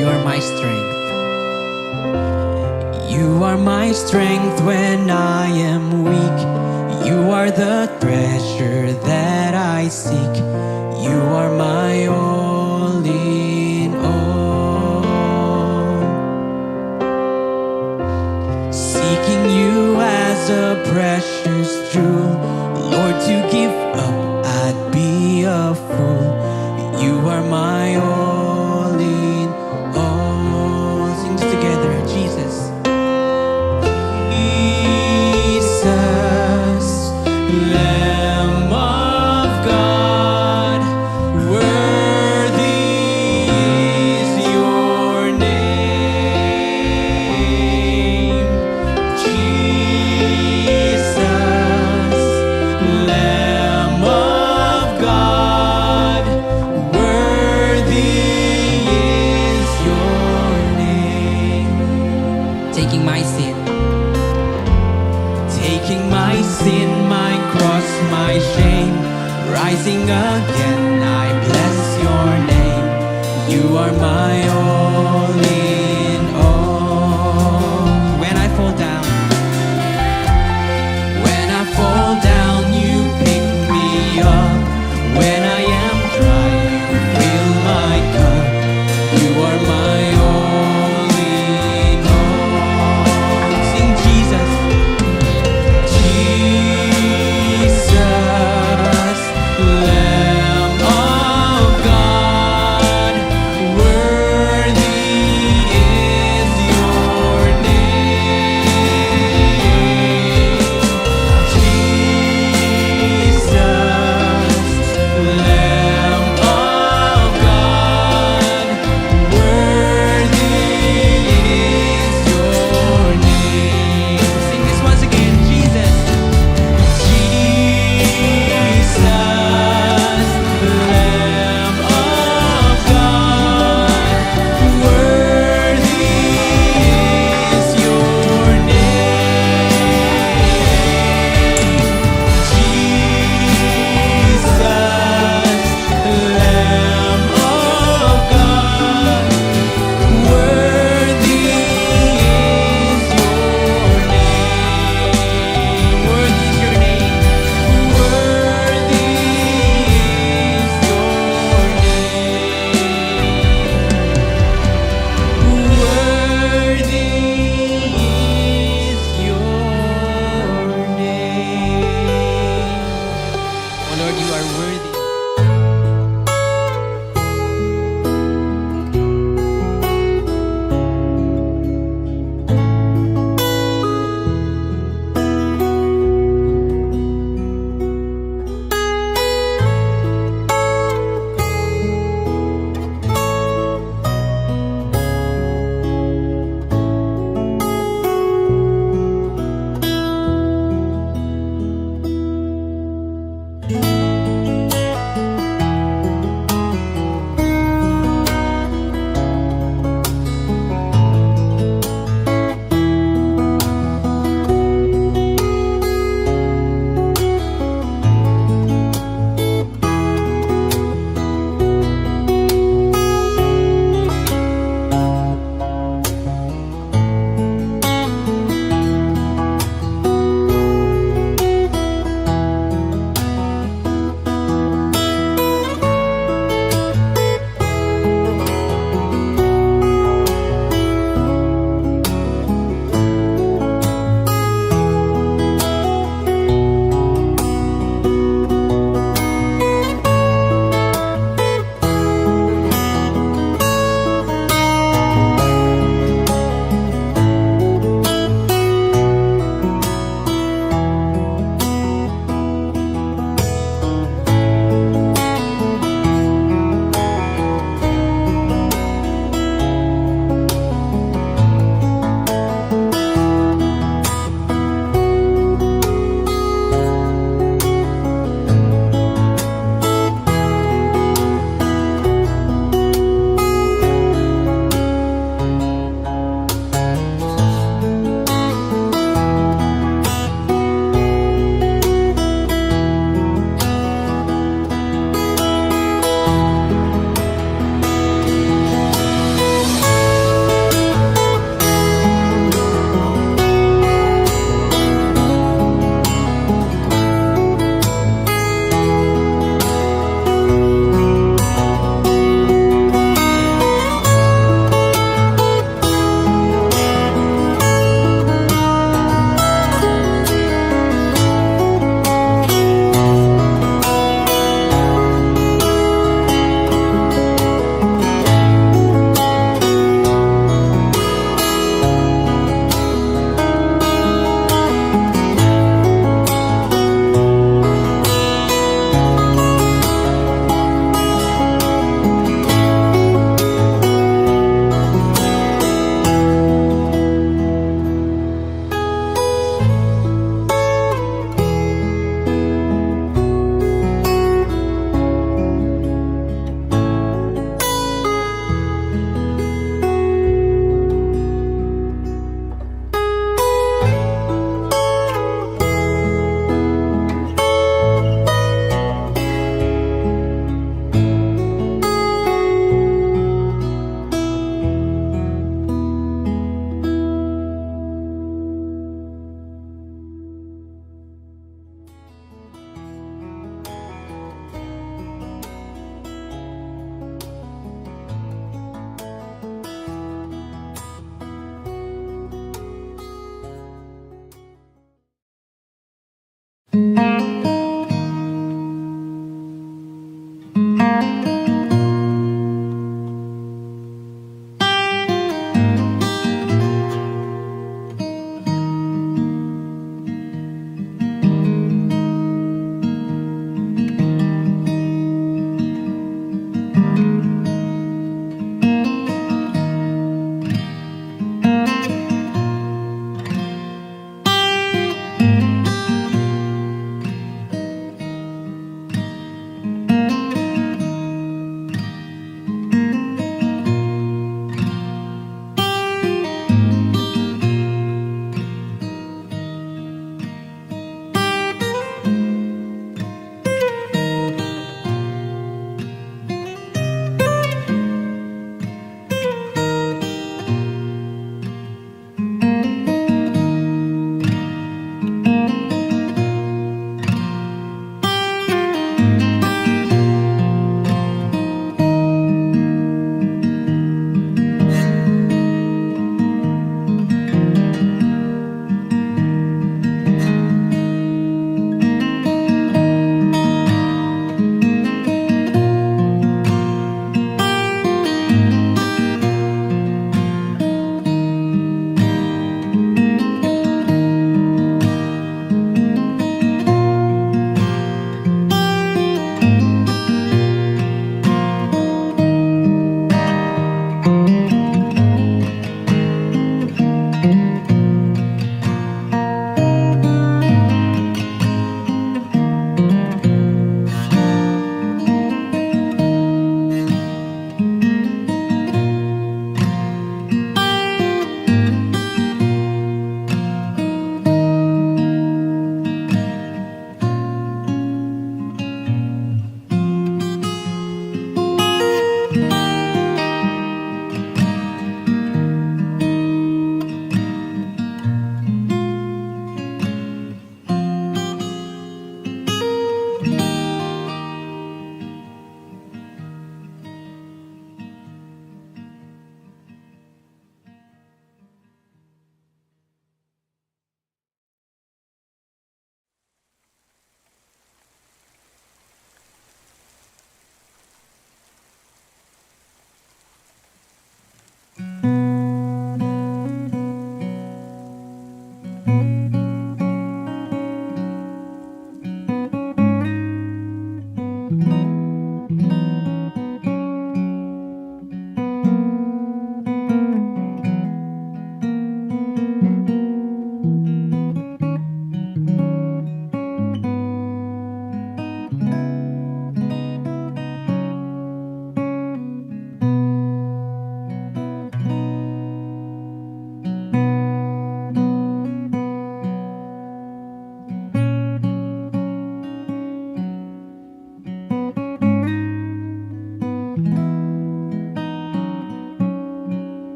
You are my strength. You are my strength when I am weak. You are the treasure that I seek. You are my all in all. Seeking you as a precious jewel, Lord, to give up, I'd be a fool. You are my all in all. Sing this together, Jesus. Jesus, Lamb of God, worthy is your name. Jesus, Lamb of God, worthy is your name. Taking my sin, taking my sin, my cross, my shame, rising again, I bless your name. You are my all in all. When I fall down, when I fall down, you pick me up. When I am dry, you fill my cup. You are my all in all. Sing Jesus. Jesus, Lamb of God, worthy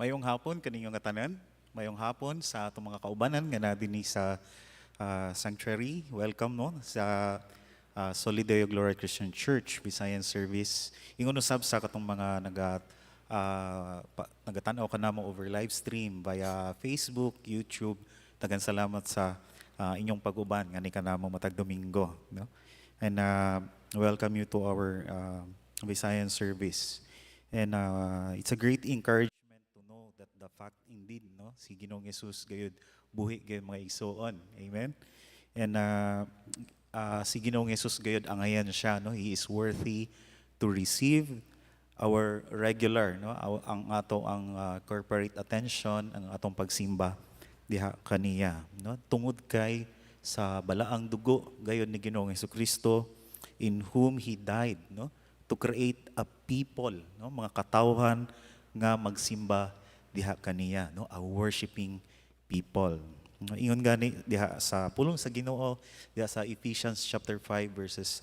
Mayong hapon kaninyong nga tanan. Mayong hapon sa atong mga kaubanan nga naa dinhi sa sanctuary. Welcome, no, sa Soli Deo Gloria Christian Church Visayan Service. Ingon usab sa katong mga nagatanaw kanamo over live stream via Facebook, YouTube. Daghang salamat sa inyong pag-uban ngani kanamo matag Domingo, no? And welcome you to our Visayan service. And it's a great encouragement to know that the fact indeed, no, si Ginoong Jesus gayud buhi gayud, mga igsoon. Amen. And si Ginoong Jesus gayud angayan siya, no? He is worthy to receive our regular, no, ang ato ang corporate attention, ang atong pagsimba diha kaniya, no, tungod kay sa balaang dugo gayud ni Ginoong Kristo, in whom he died, no, to create a people, no, mga katawhan nga magsimba diha kaniya, no, a worshiping people. No, ingon gani diha sa pulong sa Ginoo diha sa Ephesians chapter 5 verses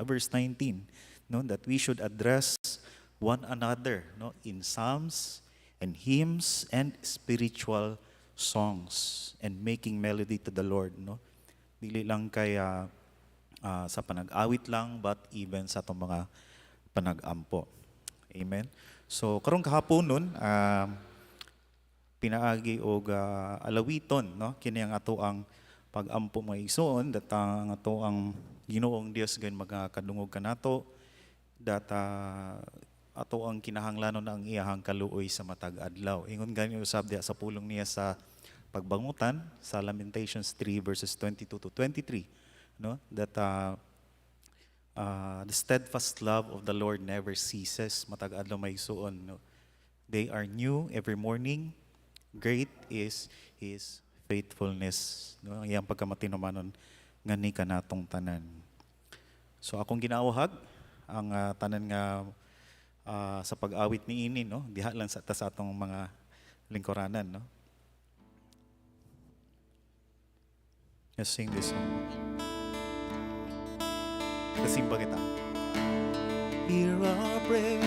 verse 19, no, that we should address one another, no, in psalms and hymns and spiritual songs and making melody to the Lord, no? Dili lang kay sa panag-awit lang, but even sa atong mga panag-ampo. Amen. So karong kahaponon, pinaagi og alawiton, no, kini ang ato ang pag-ampo, mga igsoon, that ang ato ang Ginoong Dios gayon magakadungog kanato, that ato ang kinahanglanon ang iyahang kaluoy sa matag adlaw. Ingon gani usab diha sa pulong niya sa pagbangutan sa Lamentations 3 verses 22 to 23, no, that the steadfast love of the Lord never ceases, matag adlaw, mga igsoon, no? They are new every morning. Great is His faithfulness, no? Ang iyang pagkamatinumanon ngani kanatong tanan. So akong ginauhag ang tanan nga sa pag-awit ni ini, no, diha lang sa ta sa atong mga lingkuranan, no? Let's sing this song. Kasimba kita. Hear our prayer.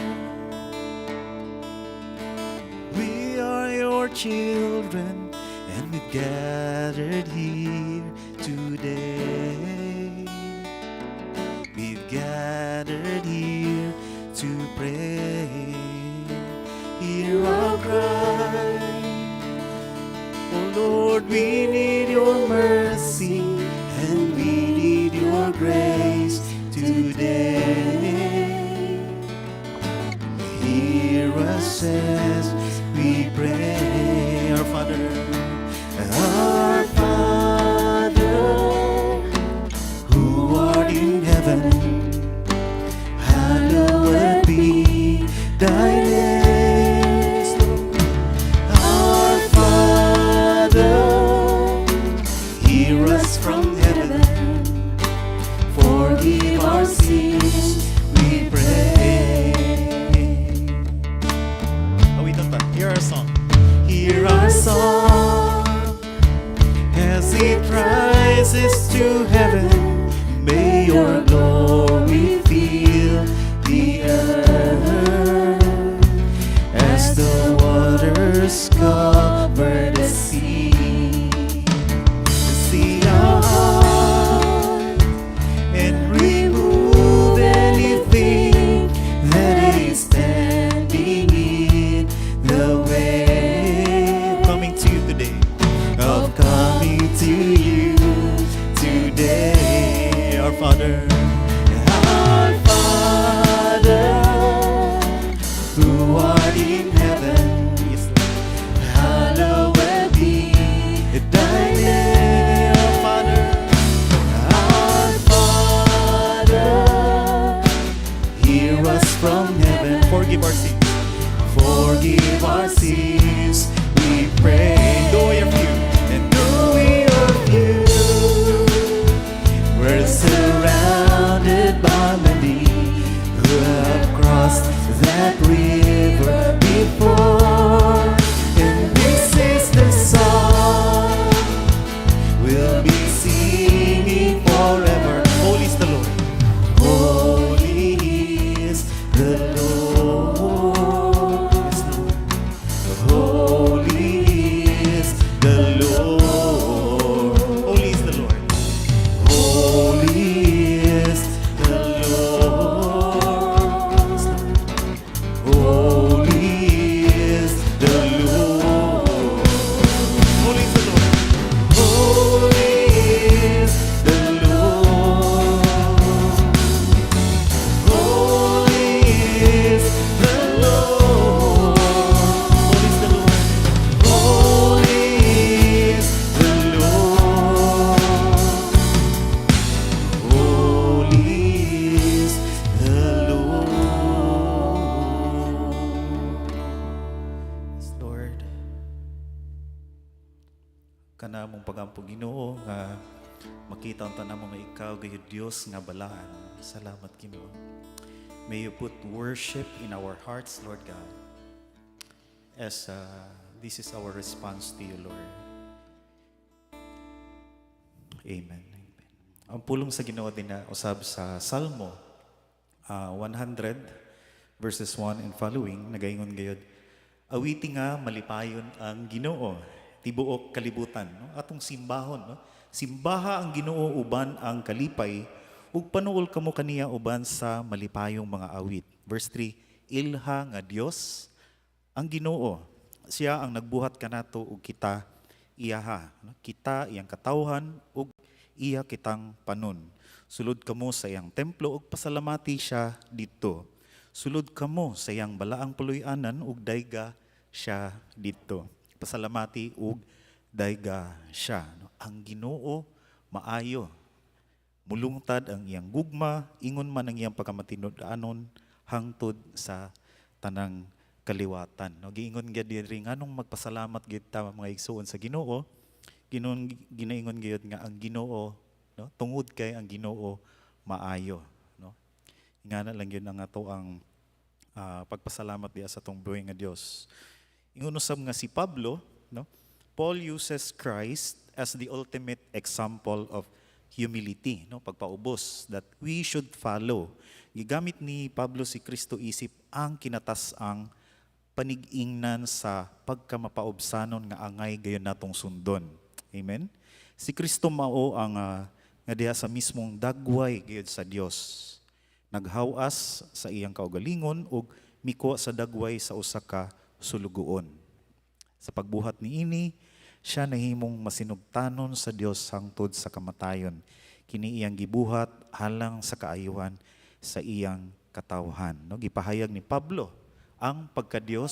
We are your children, and we've gathered here today. We've gathered here to pray. Hear our cry. Oh Lord, we need your mercy and we need your grace today. Hear us as we pray. Our Father, Our Father, who art in heaven, hallowed be thy name. Our Father, hear us from heaven. Forgive our sins, we pray. Awitan ta. Hear our song. Hear our song as it rises to heaven. May your glory fill the earth as the waters cover the sea. See our heart and remove anything that is standing in the way Coming to you today. Of coming to you today. Our Father, Our Father, who art in heaven, yes, Lord. Hallowed be thy name. Our Father, Our Father, hear us from heaven. Forgive our sins. Forgive our sins, we pray. Though we are few, And though we are few, we're surrounded Ginoo, nga makita unta namo nga ikaw gayud Dios nga balaan. Salamat, Ginoo. May you put worship in our hearts, Lord God, as this is our response to you, Lord. Amen. Amen. Ang pulong sa Ginoo din na usab sa Salmo 100 verses 1 and following, nagaingon gayod, "Awiti nga malipayon ang Ginoo, tibuok kalibutan," no? Atong simbahon, no? "Simbaha ang Ginoo uban ang kalipay ug panuol kamo kaniya uban sa malipayong mga awit." Verse 3, "Ilha nga Dios ang Ginoo. Siya ang nagbuhat kanato ug kita iyaha, no? Kita iyang katawhan ug iya kitang panon. Sulod kamo sa iyang templo ug pasalamati siya didto. Sulod kamo sa iyang balaang puloy-anan ug dayga siya didto." Pasalamati ug dayga siya, no? "Ang Ginoo maayo. Mulungtad ang iyang gugma, ingon man ang iyang pagkamatinud-anon hangtod sa tanang kaliwatan." No, giingon gyud diri nganong magpasalamat gyud ta, mga igsuon, sa Ginoo. Ginon ginaingon gyud nga ang Ginoo, no, tungod kay ang Ginoo maayo, no. Ingana lang gyud ang ato ang pagpasalamat diya sa atong buhi nga Dios. Ingon usab nga si Pablo, no, Paul uses Christ as the ultimate example of humility, no, pagpaubos that we should follow. Gigamit ni Pablo si Kristo isip ang kinatas-ang panig-ingnan sa pagkamapaubsanon nga angay gayon natong sundon. Amen. Si Kristo mao ang nga diha sa mismong dagway gayud sa Dios. Naghawas sa iyang kaugalingon ug mikuha sa dagway sa usa ka sulugoon. Sa pagbuhat niini, siya nahimong masinugtanon sa Dios hangtod sa kamatayon. Kini iyang gibuhat alang sa kaayuhan sa iyang katawhan. No, gipahayag ni Pablo ang pagkadiyos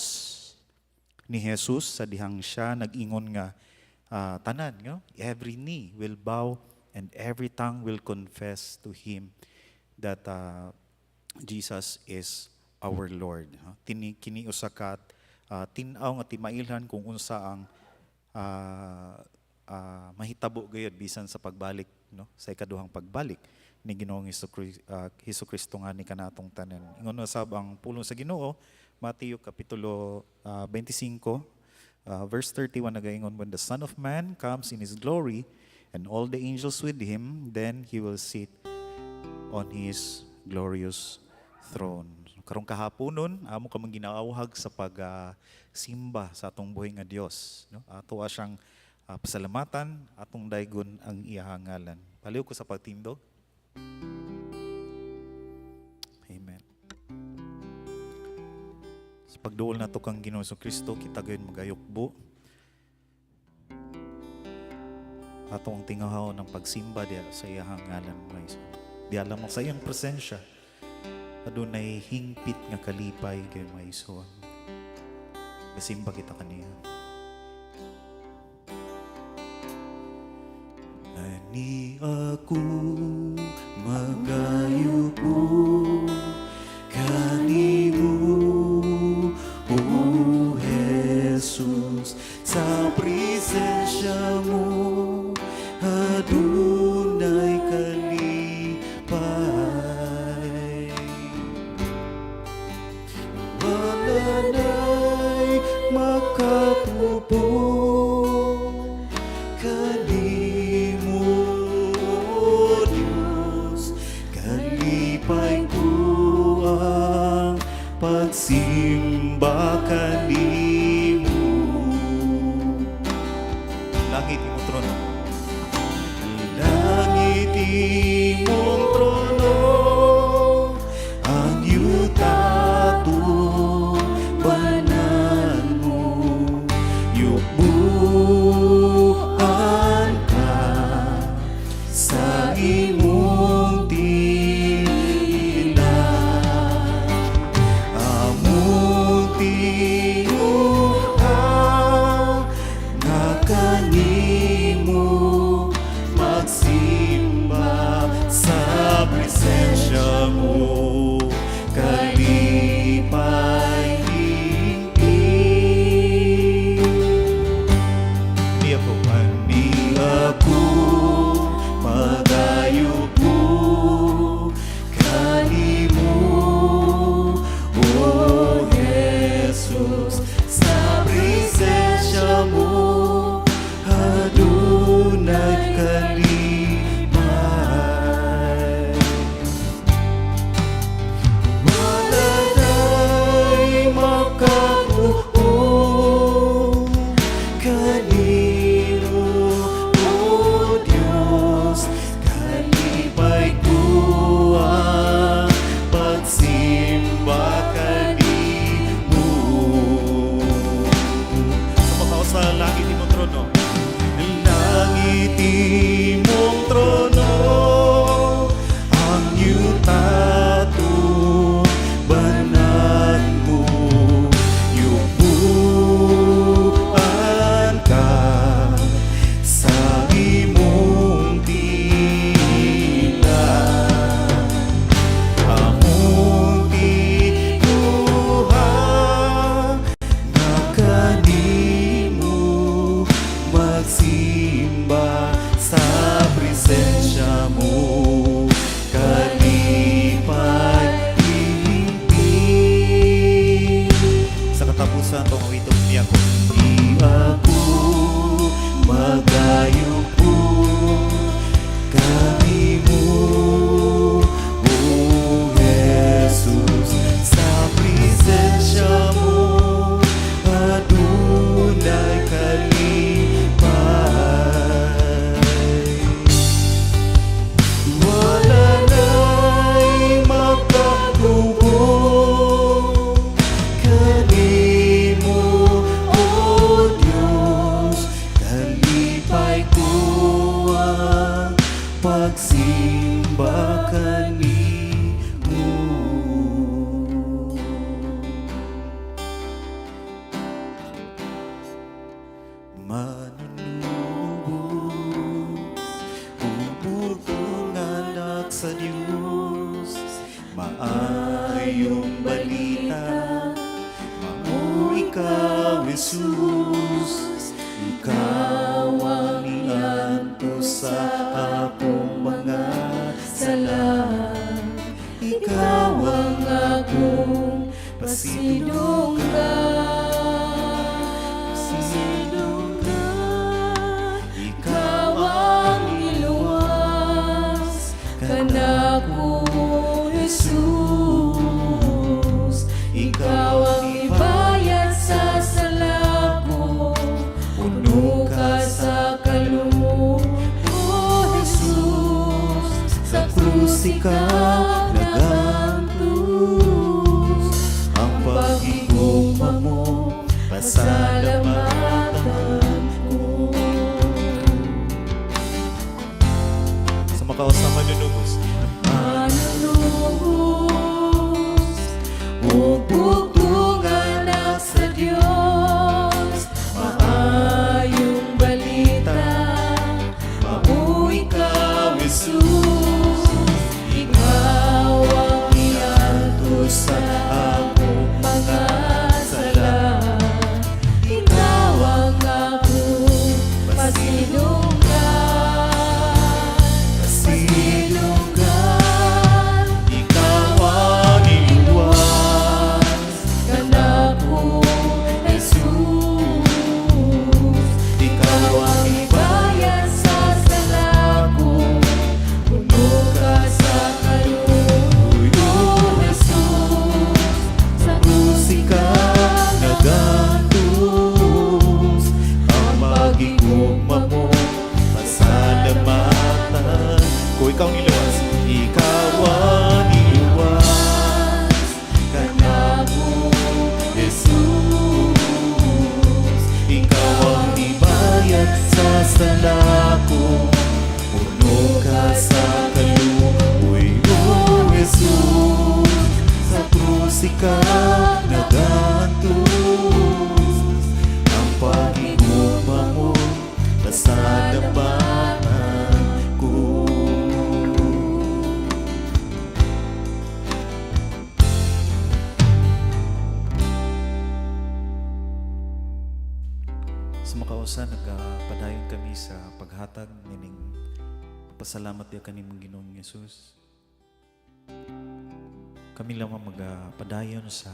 ni Jesus sa dihang siya nag-ingon nga tanan, no? Every knee will bow and every tongue will confess to him that Jesus is our Lord. Ha? Kini usa ka tin-aw nga timailhan kung unsa ang mahitabo gayud bisan sa pagbalik, no, sa ikaduhang pagbalik ni Ginoong Hesus Kristo nga ni kanatong tanan. Ingon usab ang pulong sa Ginoo, Mateo kapitulo 25 verse 31, nagaingon, "When the Son of Man comes in his glory and all the angels with him, then he will sit on his glorious throne." Karong kahaponon, amo kamang ginaawhag sa pag simba sa atong buhi nga Dios, no? Ato siyang pasalamatan, atong daygon ang iyahang ngalan. Palihog ko sa pagtindog. Amen. Sa pagduol nato kang Ginoo Kristo, kita gayon magayukbo. Atong tingahaw ng pagsimba diya sa iyahang ngalan, mga igsoon. Diya lamang sa iyang presensya, adunay hingpit nga kalipay kay mga igsoon. Gasimba kita kaniya. Ani ako magayubo kanimo, O Jesus, sa presensya mo adunay kalipay. Wala na'y makatupong kanimo, O Diyos. Kalipay ko ang pagsimba kanimo. Langit imong trono. Langit imong trono, ang yuta tubanan mo. Yukbuan ka sa imong tiil. Among tinguha nga kanimo magsimba. presensya mo kalipay himpit. Sa katapusan, atong awiton, "Di Ako." Di ako magayuko kanimo, O Jesus, sa presensya mo adunay kalipay. Wala na'y makatubong kanimo, O Diyos. Kalipay ko ang pagsimba kanimo. Manunubos ug bugtong Anak sa Dios, maayong balita, mao ikaw, Jesus. Ikaw ang niantos sa akong mga sala. Ikaw ang akong pasidunggan. Pasidunggan. Ikaw ang iluwas kanako, Jesus. Ikaw ang ibayad sa sala ko. Puno ka sa kaluoy, O Jesus. Sa krus ikaw nagantos. Ang paghigugma mo pasalamatan ko. Sa makausa, "Manunubos." Manunubos ug bugtong Anak sa Dios, maayong balita, mao ikaw, Jesus. Ikaw ang niantos sa akong mga sala. Ikaw ang akong pasidunggan. Pasidunggan. Ikaw ang iluwas kanako, Jesus. Ikaw ang ibayad sa sala ko. Puno ka sa kaluoy, O Jesus. Sa krus ikaw nagantos. Ang paghigugma mo pasalamatan Ko, ikaw ang iluwas. Ikaw ang iluwas kanako, Jesus. Ikaw ang ibayad sa sala ko. Puno ka sa kaluoy, O Jesus. Sa krus ikaw nagantos. Ang paghigugma mo pasalamatan ko. Sa makausa, nagpadayon kami sa paghatag nining pasalamat diha kanimong Ginoong Yesus. Kami lamang magapadayon sa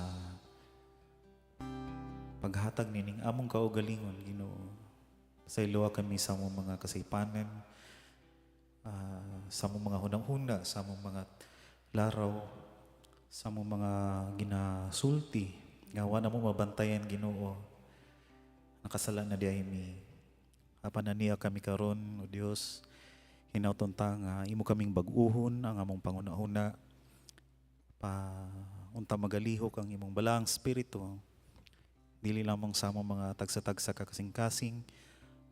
paghatag nining among kaugalingon, Ginoo. Pasayloa kami sa among mga kasaypanan, sa among mga hunang-huna, sa among mga laraw, sa among mga ginasulti nga wa na mo mabantayan, Ginoo. Nakasala na diay mi. Apan ania kami karon, O Dios, hinawton ta nga imo kaming bag-uhon ang among panghuna-huna pa unta magalihok ang imong balaang espiritu dili lamang sa among mga tagsa-tagsa ka kasing-kasing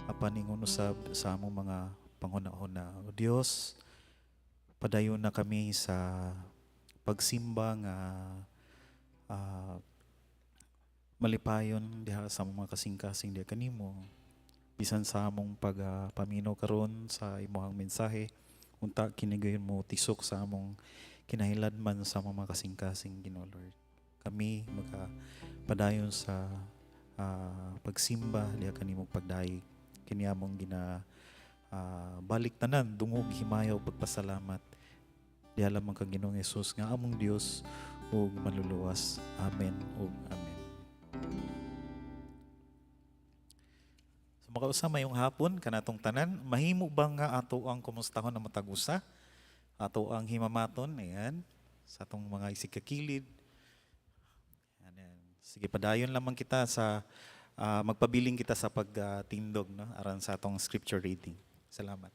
apan ingon usab sa among mga panghuna-huna. O Dios, padayon na kami sa pagsimba nga malipayon diha sa among mga kasing-kasing diha kanimo. Bisan sa among pagpaminaw karon sa imong mensahe, unta kini gayon mo tisok sa among kinahiladman sa among mga kasing-kasing, Ginoo Lord. Kami magapadayon sa pagsimba diha kanimo, pagdayeg kini among gina Balik tanan, dungog, himaya ug pagpasalamat diha lamang kang Ginoong Hesus nga among Dios ug manluluwas. Amen ug amen. So makausa, maayong hapon kanatong tanan. Mahimo ba nga ato ang kumustahon na matag usa? Ato ang himamaton, ayan, sa atong mga isigkakilid. Ayan. Sige, padayon lamang kita sa magpabiling kita sa pagtindog, no, aron sa atong scripture reading. Salamat.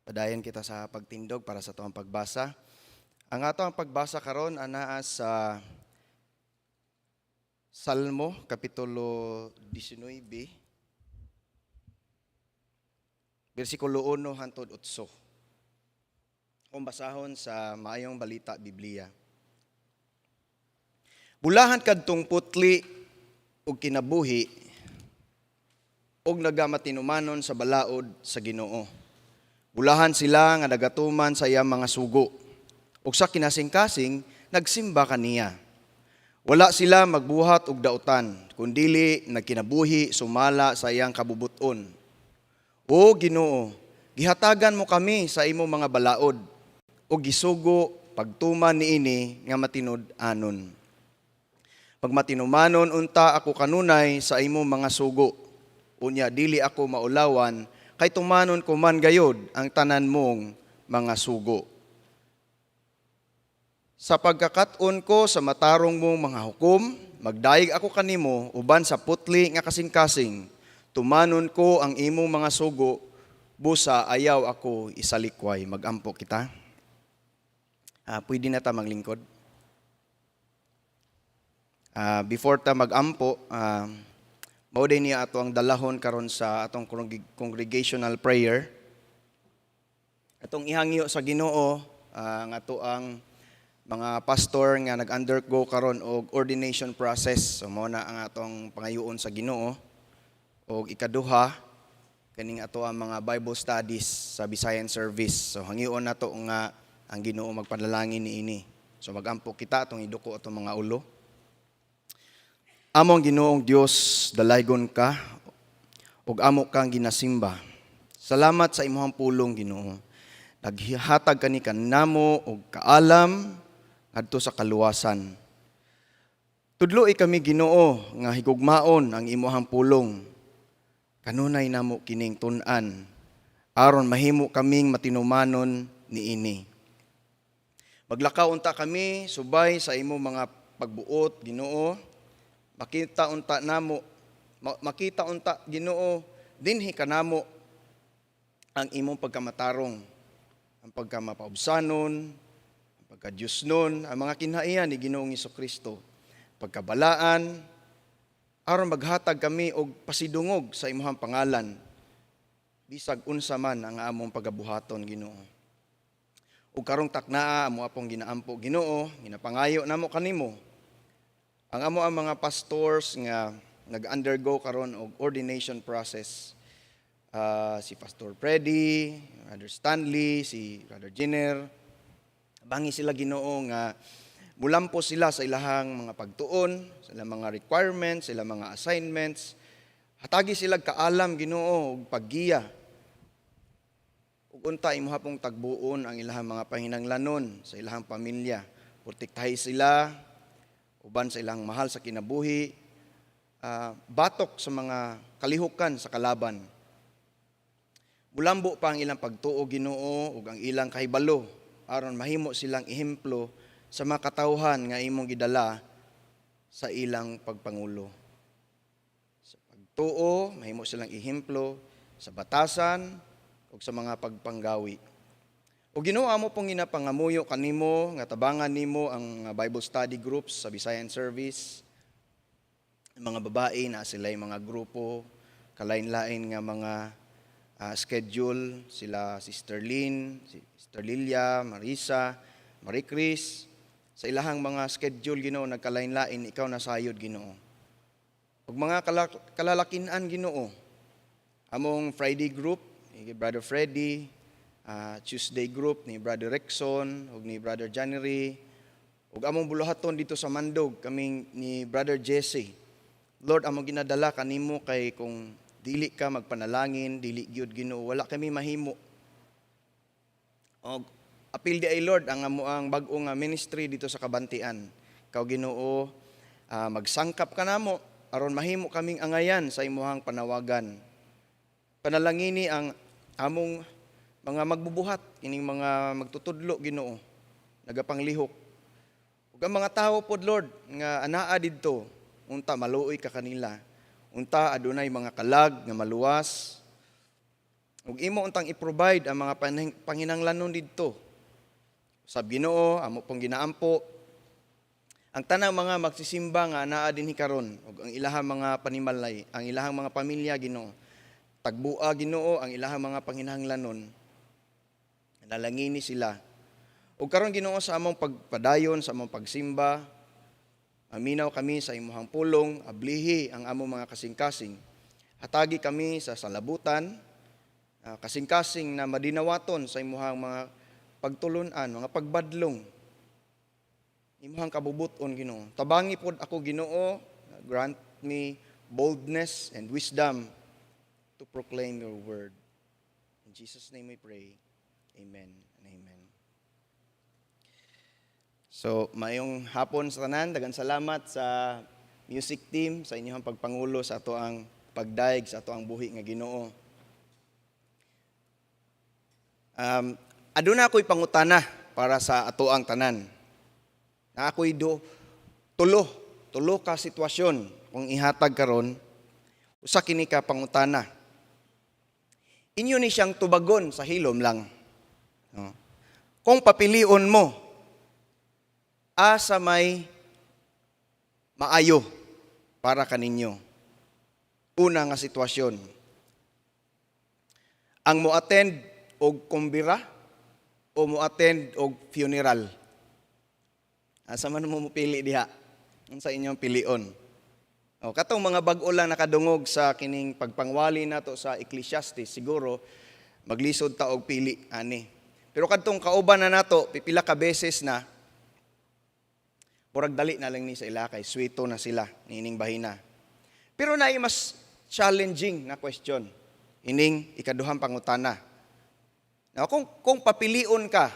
Padayon kita sa pagtindog para sa atoang pagbasa. Ang ato ang pagbasa karon anaa sa Salmo kapitulo 19, bersikulo 1 hantod 8. Kung basahon sa Maayong Balita Biblia. Bulahan kadtong putli ug kinabuhi ug nagamatinumanon sa balaod sa Ginoo. Bulahan sila nga nagatuman sa iyang mga sugo ug sa kinasingkasing nagsimba kaniya. Wala sila magbuhat og dautan, kundili nagkinabuhi sumala sa iyang kabubuton. O Ginoo, gihatagan mo kami sa imong mga balaod ug gisugo pagtuman niini nga matinud-anon. Pagmatinumanon unta ako kanunay sa imong mga sugo. Unya dili ako maulawan, kay tumanon ko man gayod ang tanan mong mga sugo. Sa pagkakat-on ko sa matarong mong mga hukom, magdayeg ako kanimo uban sa putli nga kasing-kasing. Tumanon ko ang imong mga sugo, busa ayaw ako isalikway. Magampo kita. Pwede na ta maglingkod. Before ta magampo, mao din niya ato ang dalahon karon sa atong congregational prayer. Atong ihangyo sa Ginoo ang ato ang mga pastor nga nag-undergo karon og ordination process. So mao na ang atong pangayoon sa Ginoo. Og ikaduha, kaning ato ang mga Bible studies sa Visayan service. So hangyoon nato nga ang Ginoo magpanalangin niini. So magampo kita, atong iduko atong mga ulo. Among Ginoong Dios, dalaygon ka ug amo kang ginasimba. Salamat sa imong pulong, Ginoo. Naghatag kani kanamo og kaalam ngadto sa kaluwasan. Tudloi kami, Ginoo, nga higugmaon ang imong pulong. Kanunay namo kining tun-an aron mahimo kaming matinumanon niini. Maglakaw unta kami subay sa imong mga pagbuot, Ginoo. Makita unta namo, makita unta, Ginoo, dinhi kanamo ang imong pagkamatarong, ang pagkamapaubsanon, ang pagkadiyosnon, ang mga kinhaian ni Ginoong Kristo, pagkabalaan, aron maghatag kami og pasidungog sa imong pangalan, bisag unsa man ang among pagabuhaton, Ginoo. Ug karong taknaa, amo apong ginaampo, Ginoo, ginapangayo namo kanimo. Ang amo ang mga pastors nga nag-undergo karon og ordination process. Si Pastor Freddy, Brother Stanley, si Brother Jenner. Bangi sila, Ginoo, nga mulampo sila sa ilahang mga pagtuon, sa ilang mga requirements, sa ilang mga assignments. Hatagi sila kaalam, Ginoo, ug paggiya. Ug unta imuha pong tagbuon ang ilahang mga panginanglanon sa ilahang pamilya. Protektahi sila uban sa ilang mahal sa kinabuhi, batok sa mga kalihukan sa kalaban. Mulambo pa ang ilang pagtuo, Ginoo, ug ang ilang kahibalo aron mahimo silang ehemplo sa mga katawhan nga imong gidala sa ilang pagpangulo. Sa pagtuo, mahimo silang ehemplo sa batasan ug sa mga pagpanggawi. O Ginoo, amo pong ginapangamuyo kanimo nga tabangan nimo ang mga Bible study groups sa Visayan Service. Ang mga babae na sila mga grupo, kalain-lain nga mga schedule, sila Sister Lynn, si Sister Lilia, Marisa, Marie Chris. Sa ilahang mga schedule, Ginoo, nagkalain-lain, ikaw nasayod, Ginoo. Ug mga kalalakinan, Ginoo, among Friday group ni Brother Freddy, Tuesday group ni Brother Rexon ug ni Brother January, ug among buluhaton dito sa Mandog kaming ni Brother Jesse. Lord, among ginadala kanimo kay kung dili ka magpanalangin, dili gyud, Ginoo, wala kami mahimo. Og apil diay, Lord, ang amo ang bag-o nga ministry dito sa Kabantian. Ikaw, Ginoo, magsangkap ka namo aron mahimo kaming angayan sa imuhang panawagan. Panalangini ang among mga magbubuhat, ining mga magtutudlo, Ginoo, nagapanglihok. Ug ang mga tawo pod, Lord, nga anaa didto, unta maluoy ka kanila. Unta adunay mga kalag nga maluwas. Ug imo untang i-provide ang mga panginanglanon didto. Sab Ginoo, amo pong ginaampo ang tanang mga magsisimba nga anaa dinhi karon ug ang ilahang mga panimalay, ang ilahang mga pamilya, Ginoo. Tagbua, Ginoo, ang ilahang mga panginahanglanon. Nalangini sila. Ug karon, Ginoo, sa among pagpadayon, sa among pagsimba, maminaw kami sa imuhang pulong, ablihi ang among mga kasing-kasing. Hatagi kami sa salabutan, kasing-kasing na madinawaton sa imuhang mga pagtulunan, mga pagbadlong. Imuhang kabubuton, Ginoo. Tabangi pod ako, Ginoo, grant me boldness and wisdom to proclaim your word. In Jesus' name we pray. Amen and amen. So, maayong hapon sa tanan. Daghang salamat sa music team sa inyong pagpangulo sa ato ang pagdayeg sa ato ang buhi nga Ginoo. Aduna ako'y pangutana para sa ato ang tanan. Na ako'y do tulo ka sitwasyon kung ihatag karon, usa kini ka pangutana. Inyo ni siyang tubagon sa hilom lang. No? Kung papilion mo, asa may maayo para kaninyo? Una nga sitwasyon. Ang mo-attend og kumbira o mo-attend og funeral. Asa man mo mopili diha? Unsa inyong pilion? O, katong mga bag-o lang nakadungog sa kining pagpangwali nato sa Ecclesiastes, siguro maglisod ta og pili ani. Pero kadtong kauban na nato, pipila ka beses na, murag dali na lang ni sa ila kay swito na sila niining bahina. Pero naay mas challenging na question ining ikaduhang pangutana. Now, kung papilion ka,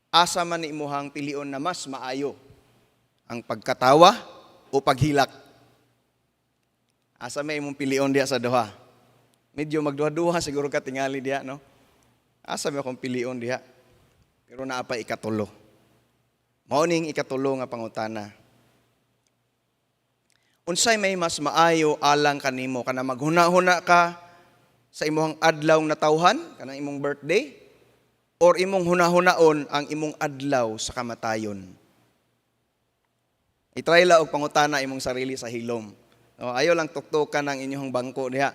asa man ni imuhang pilion na mas maayo? Ang pagkatawa o paghilak? Asa may imong pilion diha sa duha? Medyo magduha-duha siguro ka tingali diha, no? Asa may akong pilion diha? Pero naa pa ikatulo. Mao ning ikatulo nga pangutana. Unsay may mas maayo alang kanimo, kana maghuna-huna ka sa imong adlaw natawhan, kanang imong birthday, or imong hunahunaon ang imong adlaw sa kamatayon? I-try la og pangutana imong sarili sa hilom. No, ayo lang tuktukan ang inyong bangko diha.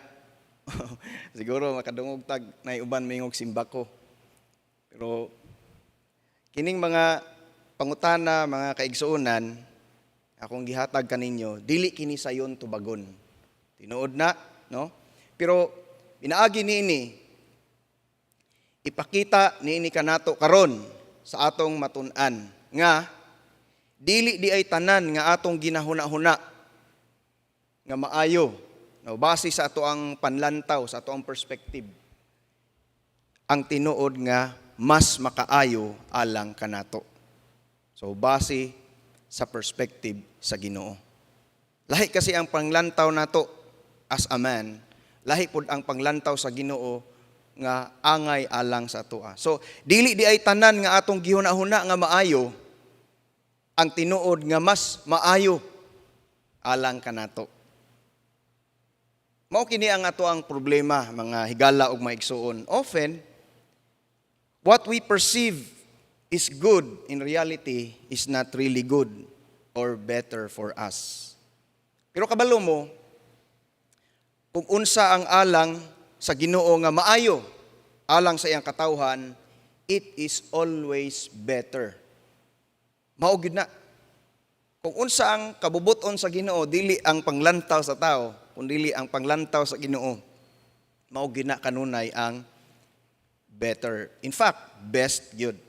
Siguro makadungog tag nay uban mingog simbako. Pero kining mga pangutana, mga kaigsuonan, akong gihatag kaninyo, dili kini sayon tubagon. Tinuod na, no? Pero pinaagi niini, ipakita niini kanato karon sa atong matun-an nga dili diay tanan nga atong ginahuna-huna nga maayo, no, base sa ato ang panlantaw, sa ato ang perspective, ang tinuod nga mas makaayo alang kanato. So base sa perspective sa Ginoo. Lahi kasi ang panglantaw nato as a man, lahi pud ang panglantaw sa Ginoo nga angay alang sa atoa. So dili diay tanan nga atong gihuna-huna nga maayo ang tinuod nga mas maayo alang kanato. Mao kini ang ato ang problema, mga higala ug maigsuon. Often what we perceive is good in reality is not really good or better for us. Pero kabalo mo kung unsa ang alang sa Ginoo nga maayo alang sa iyang katawhan, it is always better. Mao gyud na. Kung unsa ang kabubuton sa Ginoo, dili ang panglantaw sa tao, kundili ang panglantaw sa Ginoo. Mao gyud na kanunay ang better. In fact, best gyud.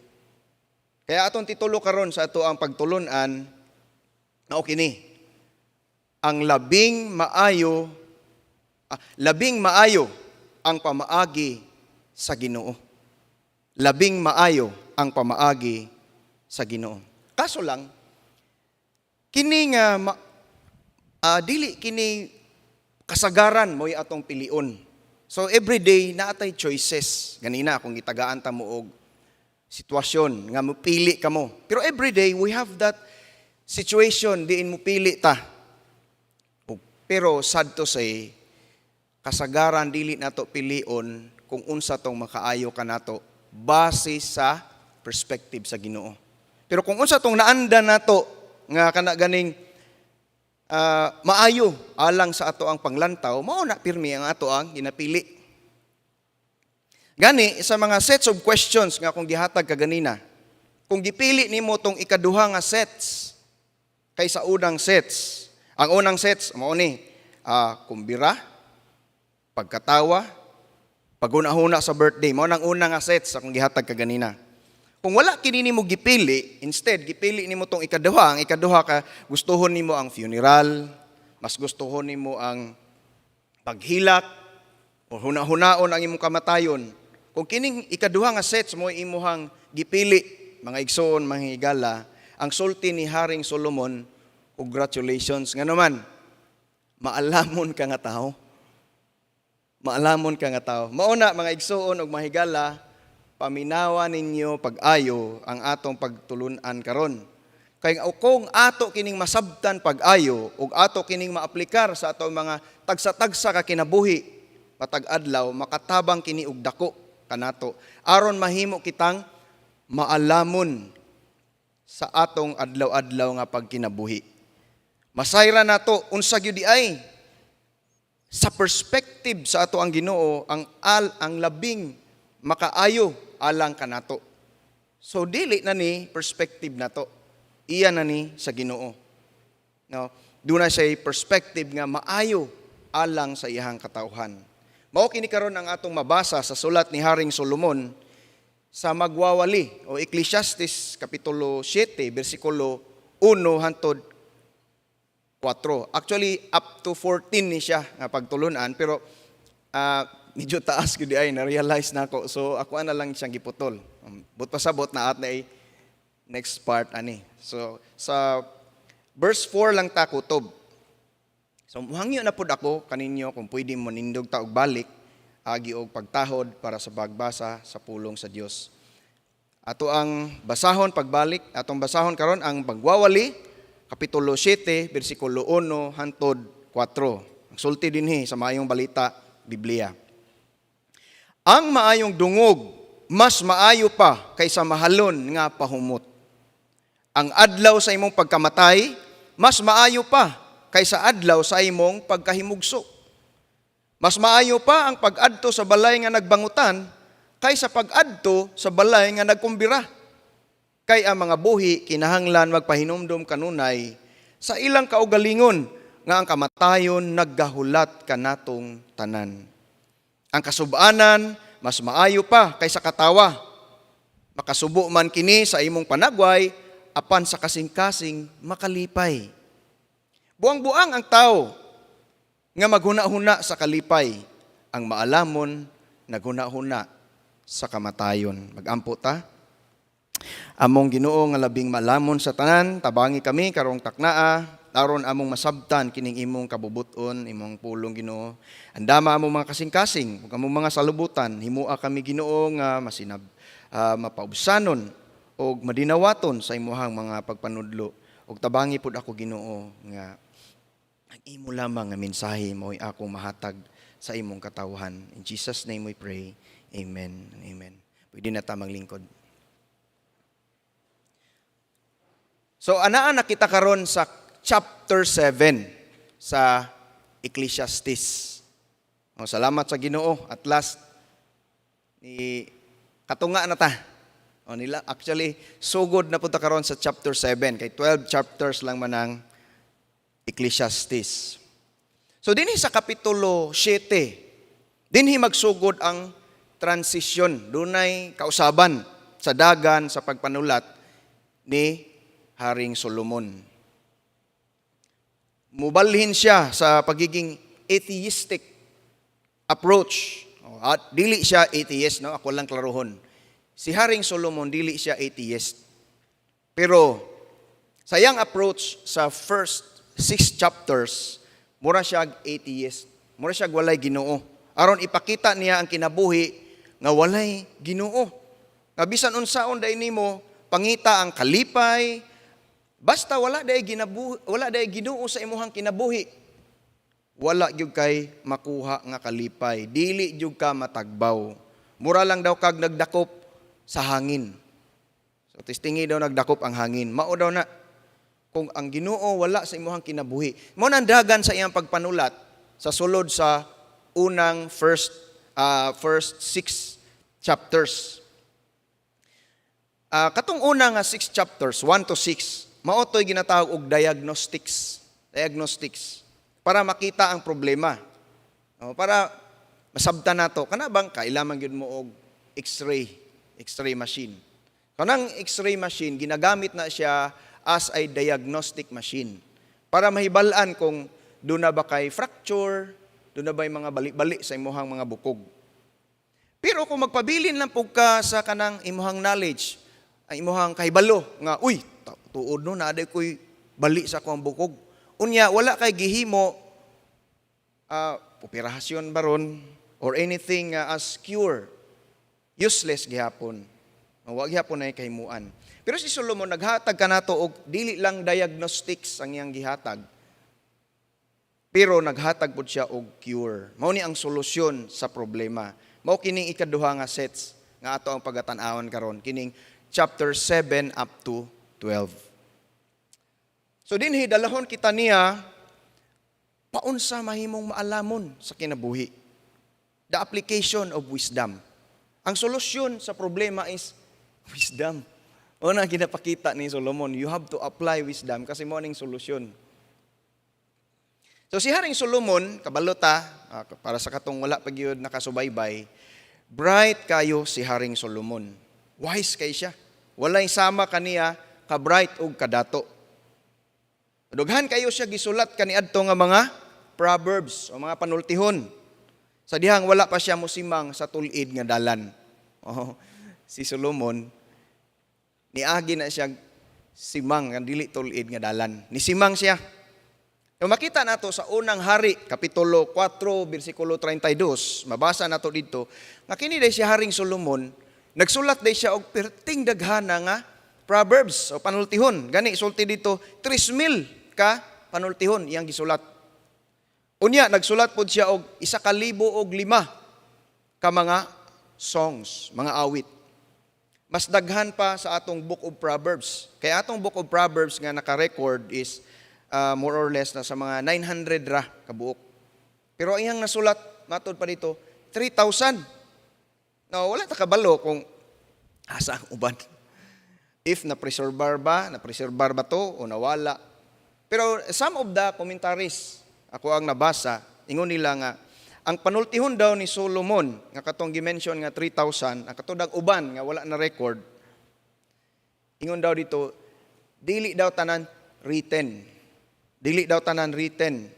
Kaya atong titulo karon sa ato ang pagtulunan mao kini. Ang labing maayo ang pamaagi sa Ginoo. Labing maayo ang pamaagi sa Ginoo. Kaso lang, kini nga dili kini kasagaran mo'y atong pilion. So every day naa tay choices. Ganina kung gitagaan ta mo og sitwasyon nga mopili kamo. Pero every day we have that situation diin mo pili ta. Pero sad to say, kasagaran dili nato pilion kung unsa tong makaayo kanato base sa perspective sa Ginoo. Pero kung unsa tong naanda nato nga kana ganing maayo alang sa ato ang panglantaw, mao na pirmi ang ato ang ginapili. Gani sa mga sets of questions nga akong gihatag kaganina, kung gipili nimo tong ikaduha nga sets kaysa unang sets, ang unang sets mao ni kumbira, pagkatawa, paghuna-huna sa birthday, mao nang una nga sets akong gihatag kaganina. Kung wala kini nimo gipili, instead gipili nimo tong ikaduha, ang ikaduha ka gustuhon nimo ang funeral, mas gustuhon nimo ang paghilak o huna-hunaon ang imong kamatayon. Kung kining ikaduha nga sets mo imuhang gipili, mga igsoon, mga higala, ang sulti ni Haring Solomon, congratulations. Ngano man, maalamon ka nga tao. Maalamon ka nga tao. Mao na, mga igsoon ug mahigala, paminawa ninyo pag-ayo ang atong pagtulunan karon. Kay kung ato kining masabtan pag-ayo ug ato kining maaplikar sa atong mga tagsa-tagsa ka kinabuhi matag adlaw, makatabang kini og dako kanato aron mahimo kitang maalamon sa atong adlaw-adlaw nga pagkinabuhi. Masayra nato unsa gyud ay sa perspective sa ato ang Ginoo ang labing makaayo alang kanato. So dili na ni perspective nato. Iya na ni sa Ginoo. No, duna siya perspective nga maayo alang sa iyang katawhan. Mao kini karon ang atong mabasa sa sulat ni Haring Solomon sa Magwawali o Ecclesiastes kapitulo 7 bersikulo 1 hantod 4. Actually, up to 14 ni siya nga pagtulunan, pero medyo taas gyud ay na-realize na ako. So ako na lang siyang giputol. But pasabot na at na ay next part ani. So sa verse 4 lang ta kutob. So muhangyo na pud ako kaninyo kung pwede mo nindog ta og balik agi og pagtahod para sa pagbasa sa pulong sa Dios. Ato ang basahon pagbalik, atong basahon karon ang Pagwawali kapitulo 7 bersikulo 1 hantod 4. Ang sulti dinhi sa Maayong Balita Biblia. Ang maayong dungog mas maayo pa kaysa mahalon nga pahumot. Ang adlaw sa imong pagkamatay mas maayo pa kaysa adlaw sa imong pagkahimugso. Mas maayo pa ang pag-adto sa balay nga nagbangutan kaysa pag-adto sa balay nga nagkumbira. Kay ang mga buhi kinahanglan magpahinumdom kanunay sa ilang kaugalingon nga ang kamatayon naggahulat kanatong tanan. Ang kasubanan mas maayo pa kaysa katawa. Makasubo man kini sa imong panagway, apan sa kasing-kasing makalipay. Buang-buang ang tao nga maghuna-huna sa kalipay, ang maalamon naghuna-huna sa kamatayon. Magampo ta. Among Ginoo nga labing maalamon sa tanan, tabangi kami karong taknaa, aron among masabtan kining imong kabubuton, imong pulong, Ginoo. Andama among mga kasing-kasing, ug among mga salubutan, himua kami, Ginoo, nga masinab mapaubsanon og madinawaton sa imuhang mga pagpanudlo. Ug tabangi pud ako, Ginoo, nga ang imo lamang nga mensahe mo'y akong mahatag sa imong katawhan. In Jesus' name we pray. Amen and amen. Pwede na ta maglingkod. So anaa na kita karon sa chapter 7 sa Ecclesiastes. O, salamat sa Ginoo, at last ni katunga na ta. O nila actually sugod na punta karon sa chapter 7 kay 12 chapters lang man ang Ecclesiastes. So dinhi sa kapitulo 7, dinhi magsugod ang transition, dunay kausaban sa dagan sa pagpanulat ni Haring Solomon. Mubalhin siya sa pagiging atheistic approach. O, at dili siya atheist, no? Ako lang klarohon. Si Haring Solomon, dili siya atheist. Pero sa iyang approach sa first six chapters, mura siya atheist. Mura siya walay Ginoo. Aron ipakita niya ang kinabuhi nga walay Ginoo. Nga bisan unsaon day nimo, pangita ang kalipay, basta wala day ginabuhi, wala day Ginoo sa imuhang kinabuhi. Wala gyud kay makuha nga kalipay. Dili gyud ka matagbaw. Mura lang daw kag nagdakop sa hangin. So testingi daw nagdakop ang hangin. Mao daw na kung ang Ginoo wala sa imuhang kinabuhi. Mao nang dagan sa iyang pagpanulat sa sulod sa unang first six chapters. Katong una nga six chapters, 1 to 6, mao to'y ginatawag og diagnostics. Diagnostics para makita ang problema. O, para masabtan nato kana bang kailangan gyud mo og x-ray machine. Kanang x-ray machine, ginagamit na siya as a diagnostic machine para mahibal-an kung duna ba kay fracture, duna ba mga bali-bali sa imuhang mga bukog. Pero kung magpabilin lang pug ka sa kanang imuhang knowledge, ang imuhang kahibalo nga, "Uy, tuod no, naa ko'y bali sa akong bukog." Unya wala kay gihimo operasyon baron or anything as cure. Useless gihapon. Wa gihapon na kahimuan. Pero si Solomon naghatag kanato og dili lang diagnostics ang iyang gihatag. Pero naghatag pud siya og cure. Mao ni ang solusyon sa problema. Mao kining ikaduha nga sets nga ato ang pagatan-awon karon, kining chapter 7 up to 12. So dinhi dalahon kita niya paunsa mahimong maalamon sa kinabuhi. The application of wisdom. Ang solusyon sa problema is wisdom. Una ginapakita ni Solomon, you have to apply wisdom kasi mao ning solusyon. So si Haring Solomon, kabalo ta, para sa katong wala pa gyud nakasubaybay, bright kayo si Haring Solomon. Wise kay siya. Walay sama kaniya ka bright og kadato. Dughan kayo siya gisulat kaniadto nga mga proverbs o mga panultihon. Sa dihang wala pa siya musimang sa tul-id nga dalan. Oh, si Solomon niagi na siya simang nga dili tul-id nga dalan. Nisimang siya. So makita nato sa Unang Hari, Kapitulo 4, bersikulo 32, mabasa nato dito, nga kini day si Haring Solomon, nagsulat day siya og perting daghana nga proverbs o panultihon. Gani sulti dito, 3,000 ka panultihon iyang gisulat. Unya, nagsulat pod siya og 1,005 ka mga songs, mga awit. Mas daghan pa sa atong Book of Proverbs. Kaya atong Book of Proverbs nga naka-record is more or less na sa mga 900 ra kabuok. Pero ang iyang nasulat, matod pa dito, 3,000. No, wala ta kabalo kung asa ang uban. If na-preservar ba to o nawala. Pero some of the commentaries, ako ang nabasa, ingon nila nga, ang panultihon daw ni Solomon, nga katong gi-mention nga 3,000, ang katudag uban nga wala na record, ingon daw dito, dili daw tanan written. Dili daw tanan written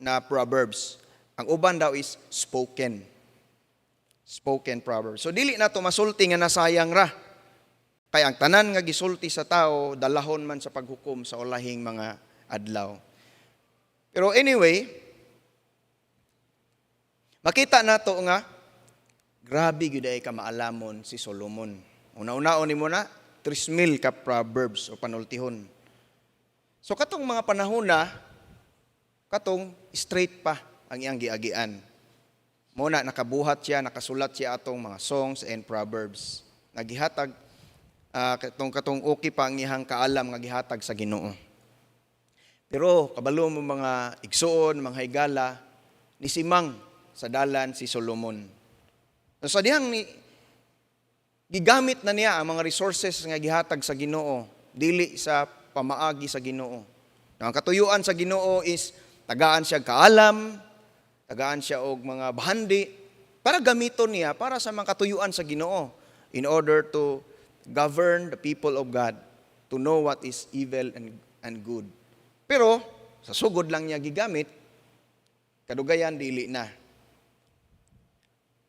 na proverbs. Ang uban daw is spoken. Spoken proverbs. So dili na to masulti nga nasayang ra. Kay ang tanan nga gisulti sa tao dalahon man sa paghukom sa ulahing mga adlaw. Pero anyway, makita nato nga grabe gyud ay ka maalamon si Solomon. Una-unaon nimo na 3,000 ka proverbs o panultihon. So katong mga panahon na, katong straight pa ang iyang giagian. Mao na nakabuhat siya, nakasulat siya atong mga songs and proverbs. Nagihatag katong katong okay pa ang iyang kaalam nga gihatag sa Ginoo. Pero kabalo mo, mga igsuon, mga higala, nisimang sa dalan si Solomon. So, sa dihang ni Gigamit na niya ang mga resources nga gihatag sa Ginoo dili sa pamaagi sa Ginoo. Ang katuyuan sa Ginoo is tagaan siya kaalam, tagaan siya og mga bahandi para gamiton niya para sa mga katuyuan sa Ginoo in order to govern the people of God, to know what is evil and good. Pero sa sugod lang niya gigamit, kadugayan dili na.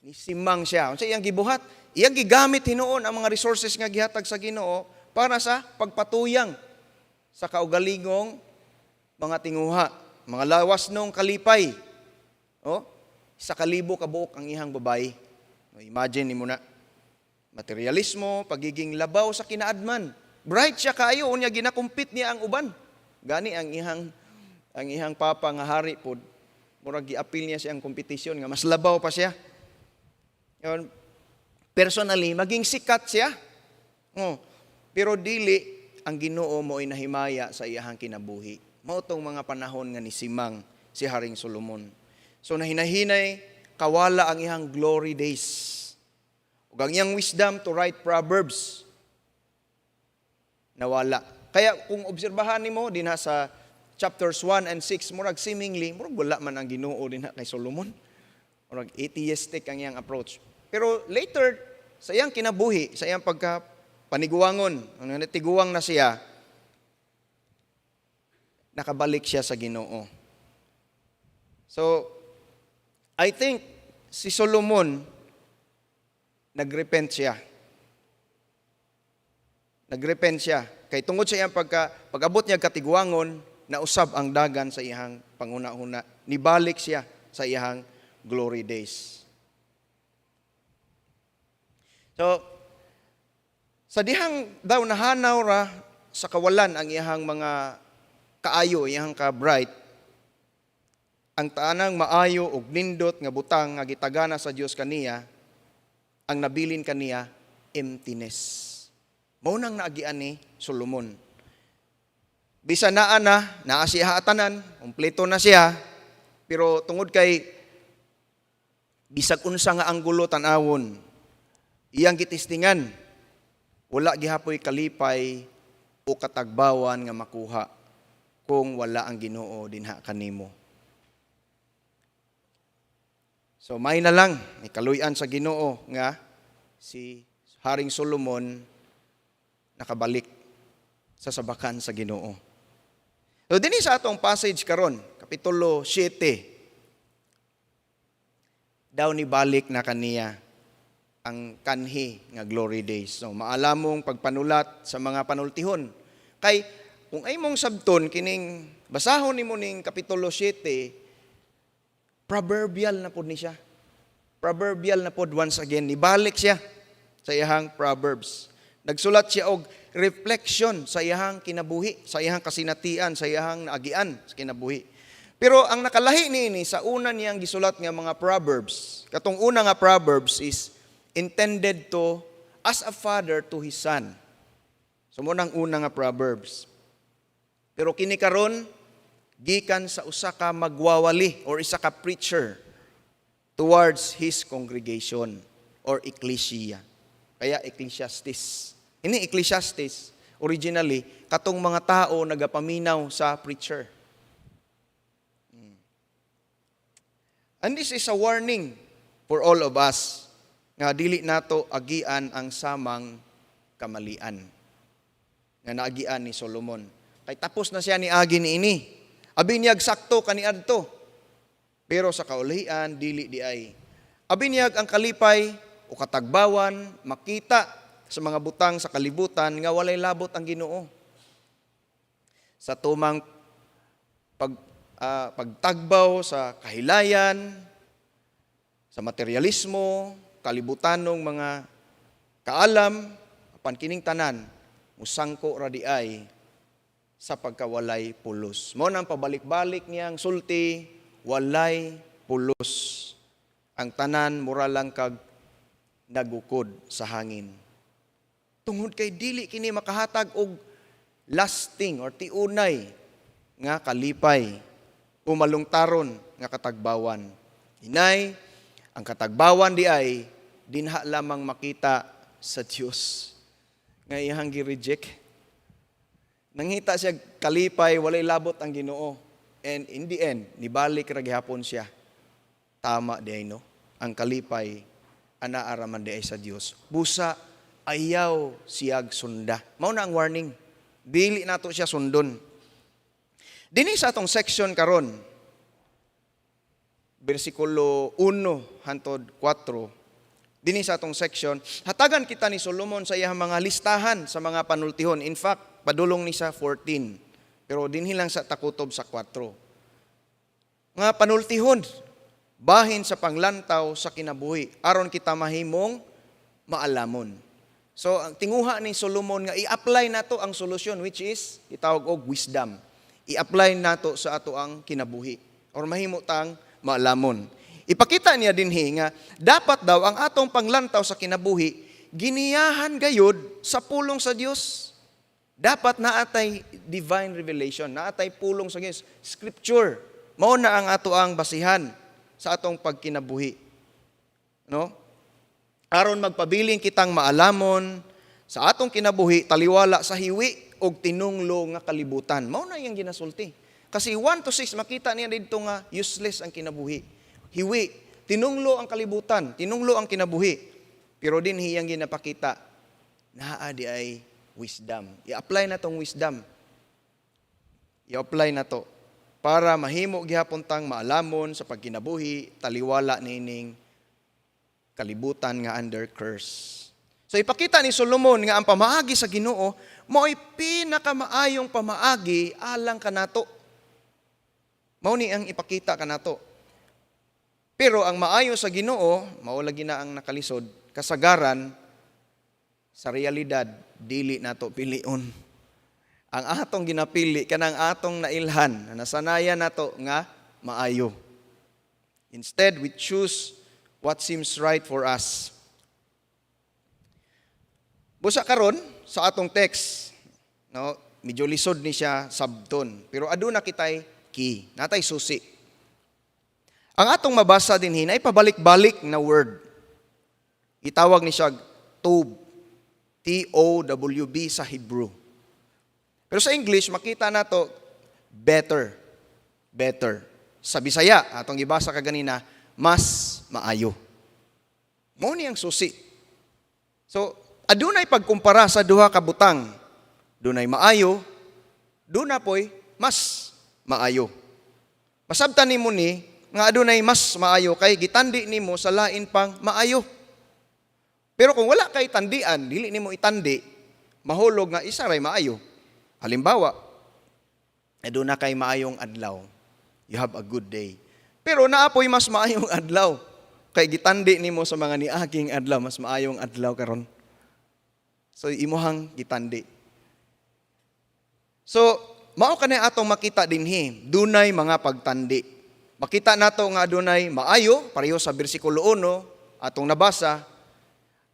Nisimang siya. Unsa iyang gibuhat? Iyang gigamit hinuon ang mga resources nga gihatag sa Ginoo para sa pagpatuyang sa kaugalingong mga tinguha, mga lawas nung kalipay. Oh, 1,000 ka buok ang iyang babayi. Oh, imagine nimo na. Materialismo, pagiging labaw sa kinaadman. Bright siya kaayo, unya gina-compete niya ang uban. Gani ang iyang papa nga hari pod, murag giapil niya siyang kompetisyon nga mas labaw pa siya. Yon, personally, maging sikat siya. Oh, pero dili ang Ginoo mo'y nahimaya sa iyahang kinabuhi. Mao tong mga panahon nga nisimang si Haring Solomon. So nahinahinay kawala ang iyang glory days. Ug ang iyang wisdom to write Proverbs nawala. Kaya kung obserbahan nimo dinha sa chapters 1 and 6, murag seemingly murag wala man ang Ginoo dinha kay Solomon. Murag atheistic ang iyang approach. Pero later sa iyang kinabuhi, sa iyang pagka paniguwangon, ang tiguwang na siya, nakabalik siya sa Ginoo. So, I think si Solomon, nagrepent siya. Nagrepent siya. Kay tungod sa iyang pag-abot niya katiguangon, nausab ang dagan sa iyang panguna-una. Nibalik siya sa iyang glory days. So, sa dihang daw nahanaw ra sa kawalan ang iyang mga kaayo, iyang ka-bright, ang tanang maayo og nindot nga butang nga gitagana sa Dios kaniya, ang nabilin kaniya, emptiness. Mao nang naagian ni Solomon. Bisan naa na, naa siya tanan, kumpleto na siya, pero tungod kay bisag unsa nga anggulo tan-awon, iyang gitistingan, wala gihapoy kalipay o katagbawan nga makuha kung wala ang Ginoo dinha kanimo. So may na lang, may kaluy-an sa Ginoo nga si Haring Solomon nakabalik sa sabakan sa Ginoo. So dinhi sa atong passage karon, kapitulo 7, daw ni balik na kaniya ang kanhi nga glory days. So maalamong pagpanulat sa mga panultihon. Kay kung ay mong sabton kining basahon nimo ning kapitulo 7, proverbial na pod ni siya. Proverbial na pod once again. Nibalik siya sa iyahang Proverbs. Nagsulat siya og reflection sa iyahang kinabuhi, sa iyahang kasinatian, sa iyahang naagian sa kinabuhi. Pero ang nakalahi niini sa una niyang gisulat nga mga Proverbs, katong una nga Proverbs is intended to as a father to his son. So mao nang una nga Proverbs. Pero kini karon gikan sa usa ka magwawali or isa ka preacher towards his congregation or ecclesia. Kaya Ecclesiastes. Ini Ecclesiastes, originally, katong mga tao nagapaminaw sa preacher. And this is a warning for all of us nga dili nato agian ang samang kamalian nga naagian ni Solomon. Kay tapos na siya ni agi ni ini. Abi niyag sakto kaniadto. Pero sa kaulihan dili di ay. Abi niyag ang kalipay o katagbawan makita sa mga butang sa kalibutan nga walay labot ang Ginoo. Sa tumang pagtagbaw sa kahilayan, sa materialismo, kalibutanong mga kaalam, apan kining tanan, musangko ra di ay sa pagkawalay pulos. Mao nang pabalik-balik niyang sulti, walay pulos. Ang tanan mura lang kag nagukod sa hangin. Tungod kay dili kini makahatag og lasting or tiunay nga kalipay o malungtaron nga katagbawan. Inay, ang katagbawan di ay dinha lamang makita sa Dios nga iyang gi-reject. Nangita siya kalipay, walay labot ang Ginoo. And in the end, nibalik ra gihapon siya. Tama diay, no? Ang kalipay anaa ra man diay sa Dios. Busa ayaw siyag sunda. Mao na ang warning. Dili nato siya sundon. Dinhi sa atong section karon, bersikulo 1 hantod 4, dinhi sa atong section, hatagan kita ni Solomon sa iyang mga listahan sa mga panultihon. In fact, padulong ni sa 14. Pero dinhi lang sa takutob sa 4. Nga panultihon, bahin sa panglantaw sa kinabuhi, aron kita mahimong maalamon. So, ang tinguha ni Solomon nga i-apply nato ang solusyon, which is gitawag og wisdom. I-apply nato sa ato ang kinabuhi or mahimo tang maalamon. Ipakita niya dinhi nga dapat daw ang atong panglantaw sa kinabuhi giniyahan gayud sa pulong sa Dios. Dapat naatay divine revelation, naatay pulong sa Dios, scripture. Mao na ang ato ang basihan sa atong pagkinabuhi. No? Aron magpabiling kitang maalamon sa atong kinabuhi taliwala sa hiwi og tinunglo nga kalibutan. Mao na iyang ginasulti. Kasi 1 to 6, makita niya didto nga useless ang kinabuhi. Hiwi, tinunglo ang kalibutan, tinunglo ang kinabuhi. Pero dinhi iyang ginapakita, naa diay wisdom. I-apply na tong wisdom. I-apply na to para mahimo gihapon tang maalamon sa pagkinabuhi taliwala niining kalibutan nga under curse. So ipakita ni Solomon nga ang pamaagi sa Ginoo mao'y pinakamaayong pamaagi alang kanato. Mao ni ang ipakita kanato. Pero ang maayo sa Ginoo, mao lagi na ang nakalisod, kasagaran sa realidad dili nato pilion. Ang atong ginapili kanang atong nailhan, na nasanayan nato nga maayo. Instead, we choose what seems right for us. Busa karon sa atong text, no, medyo lisod ni siya sabton, pero aduna kitay key, natay susi. Ang atong mabasa dinhi ay pabalik-balik na word. Itawag ni siya tob, Towb sa Hebrew. Pero sa English, makita nato better. Better. Sa Bisaya, atong gibasa kaganina, mas maayo. Mao ni ang susi. So, adunay pagkumpara sa duha ka butang. Dunay maayo, duna poy mas maayo. Masabtan nimo ni nga adunay mas maayo kay gitandi nimo sa lain pang maayo. Pero kung wala kay tandian, dili nimo itandi, mahulog nga isa ray maayo. Halimbawa, aduna kay maayong adlaw. You have a good day. Pero naa poy mas maayong adlaw. Kay gitandi nimo sa mga niaging adlaw, mas maayong adlaw karon. So imuhang gitandi. So, mao kanay atong makita dinhi, dunay mga pagtandi. Makita nato nga adunay maayo, pareho sa bersikulo 1 atong nabasa,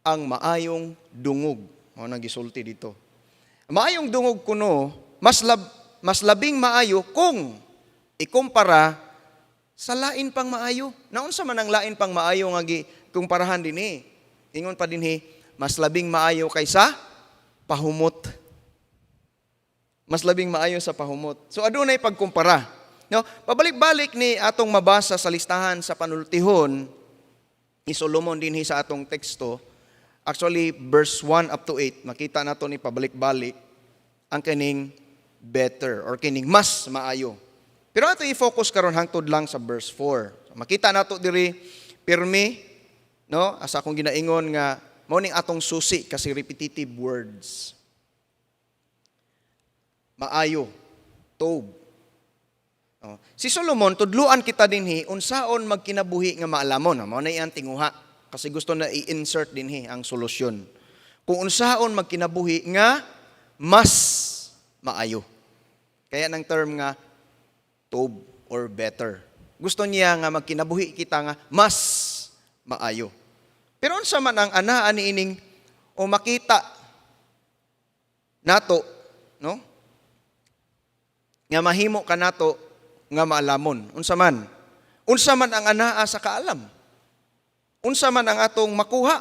ang maayong dungog. Mao nang gisulti dito. Maayong dungog kuno, mas labing maayo kung ikumpara sa lain pang maayo. Naunsa man ang lain pang maayo nga gikumparahan dinhi? Ingon pa dinhi, mas labing maayo kaysa pahumot. Mas labing maayo sa pahumot. So adunay pagkumpara. No, pabalik-balik ni atong mabasa sa listahan sa panultihon ni Solomon dinhi sa atong teksto. Actually, verse 1 up to 8, makita nato ni pabalik-balik ang kining better or kining mas maayo. Pero ato i-focus karon hangtod lang sa verse 4. So, makita nato diri pirmi, no, asa akong ginaingon nga mao ning atong susi kasi repetitive words. Maayo, tob. Oh. Si Solomon, tudluan kita dinhi unsaon magkinabuhi nga maalamon. Mao na iyang tinguha kasi gusto na i-insert dinhi ang solusyon. Kung unsaon magkinabuhi nga mas maayo. Kaya nang term nga tob or better. Gusto niya nga magkinabuhi kita nga mas maayo. Pero unsa man ang anaa niining o makita nato, no? Nga mahimo kanato nga maalamon. Unsa man? Unsa man ang anaa sa kaalam? Unsa man ang atong makuha?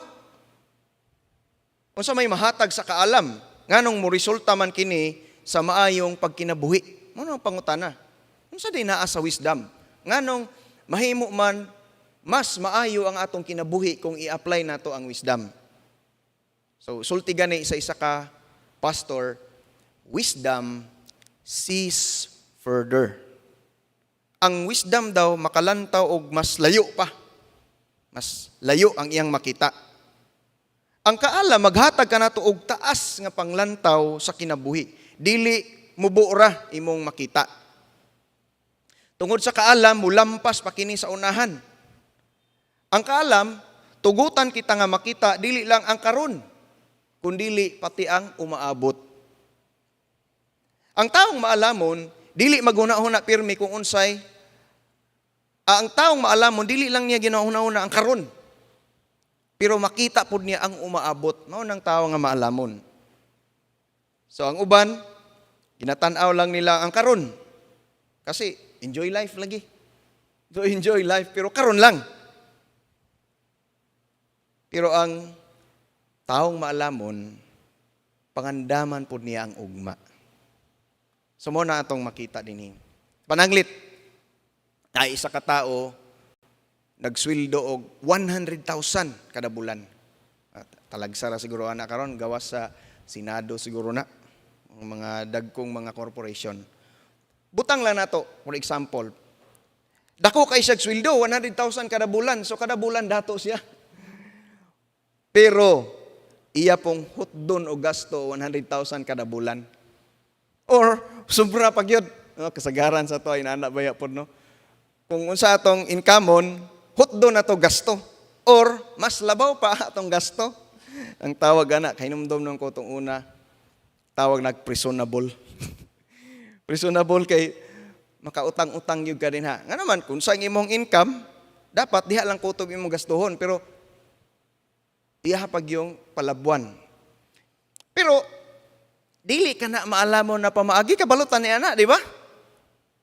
Unsa may mahatag sa kaalam? Nganong moresulta man kini sa maayong pagkinabuhi? Mao ang pangutana. Unsa day naa sa wisdom? Nganong mahimo man mas maayo ang atong kinabuhi kung i-apply nato ang wisdom? So, sulti gani sa isa ka pastor, "Wisdom sees further." Ang wisdom daw makalantaw og mas layo pa. Mas layo ang iyang makita. Ang kaalam maghatag kanato og taas nga panglantaw sa kinabuhi. Dili mubo ra imong makita. Tungod sa kaalam, mulampas pa kini sa unahan. Ang kaalam, tugutan kita nga makita dili lang ang karon, kundili pati ang umaabot. Ang taong maalamon, dili maghuna-huna pirmi kung unsay. Ang taong maalamon, dili lang niya ginahuna-huna ang karon. Pero makita pud niya ang umaabot. Mao nang tao nga maalamon. So ang uban, ginatan-aw lang nila ang karon. Kasi enjoy life lagi. So enjoy life pero karon lang. Pero ang taong maalamon, pangandaman pud niya ang ugma. So mao na atong makita dinhi. Pananglit, ay isa ka tao nagsweldo og 100,000 kada bulan. At talagsa ra siguro ana karon, gawas sa Senado siguro na ang mga dagkong mga corporation. Butang lang nato, for example, dako kay siya sweldo, 100,000 kada bulan. So kada bulan dato siya. Pero iya pong hutdon o gasto 100,000 kada bulan. Or sobra pa gyud. No, kasagaran sa to ay nana baya pod, no. Kung unsa atong income, hutdon na to gasto. Or mas labaw pa atong gasto. Ang tawag ana, kahinumdom nung ko tong una, tawag nag prisonable. Prisonable kay makautang-utang gyud ka din ha. Nga naman kung sa imong income, dapat diha lang kutob imong gastuhon, pero iya pag yung palabuan. Pero dili ka na maalamon na pamaagi, kabalutan ni ana, di ba?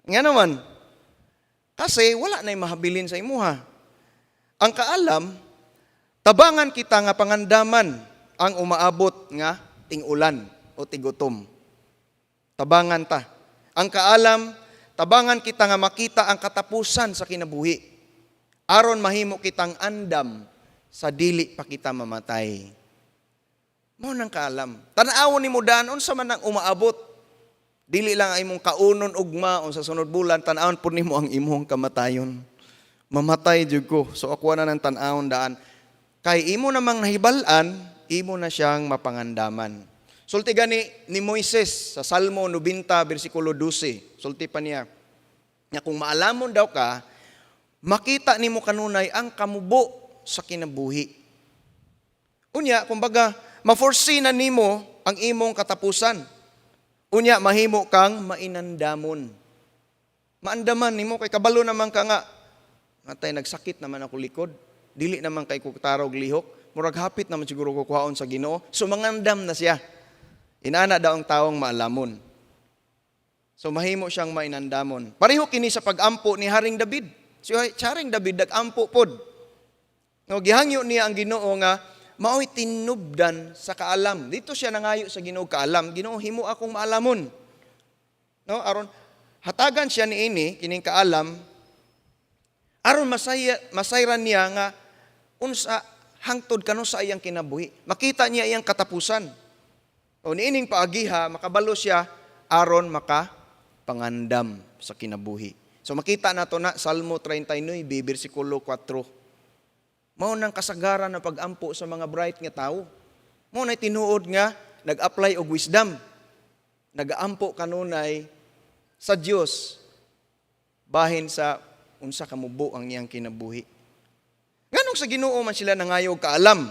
Nga naman, kasi wala na mahabilin sa imuha. Ang kaalam, tabangan kita nga pangandaman ang umaabot nga ting-ulan o tigutom. Tabangan ta. Ang kaalam, tabangan kita nga makita ang katapusan sa kinabuhi. Aron mahimo kitang andam sa dili pa kita mamatay. Mao nang kaalam. Tan-awon nimo daan unsa man ang umaabot. Dili lang ang imong kaunon ugma o sa sunod bulan, tan-awon pud nimo ang imong kamatayon. Mamatay jud ko. So ako na ng tan-awon daan. Kay imo namang nahibal-an, imo na siyang mapangandaman. Sulti gani ni Moises sa Salmo 90 bersikulo 12. Sulti pa niya nga kung maalamon daw ka, makita nimo kanunay ang kamubo sa kinabuhi. Unya, kumbaga, ma-foresee na nimo ang imong katapusan. Unya, mahimo kang mainandamon. Maandaman nimo kay kabalo naman ka nga matay, nagsakit naman ako likod. Dili naman kay kutarog lihok. Murag hapit naman siguro ko kuhaon sa Ginoo. So mangandam na siya. Inana daw ang taong maalamon. So mahimo siyang mainandamon. Pareho kini sa pag-ampo ni Haring David. Si Haring David nag-ampo pod. No, gihangyo niya ang Ginoo nga mao'y tinubdan sa kaalam. Dito siya nangayo sa Ginoo kaalam. "Ginoo, himo akong maalamon." No, aron hatagan siya niini kining kaalam aron masayran niya nga unsa hangtod kanu sa iyang kinabuhi. Makita niya iyang katapusan. O niining paagiha makabalo siya aron maka pangandam sa kinabuhi. So makita nato na Salmo 39 bersikulo 4. Mao nang kasagaran na pag-ampo sa mga bright nga tao. Mao na tinuod nga nag-apply og wisdom. Nagaampo kanunay sa Dios bahin sa unsa kamubo ang iyang kinabuhi. Nganong sa Ginoo man sila nangayo og kaalam?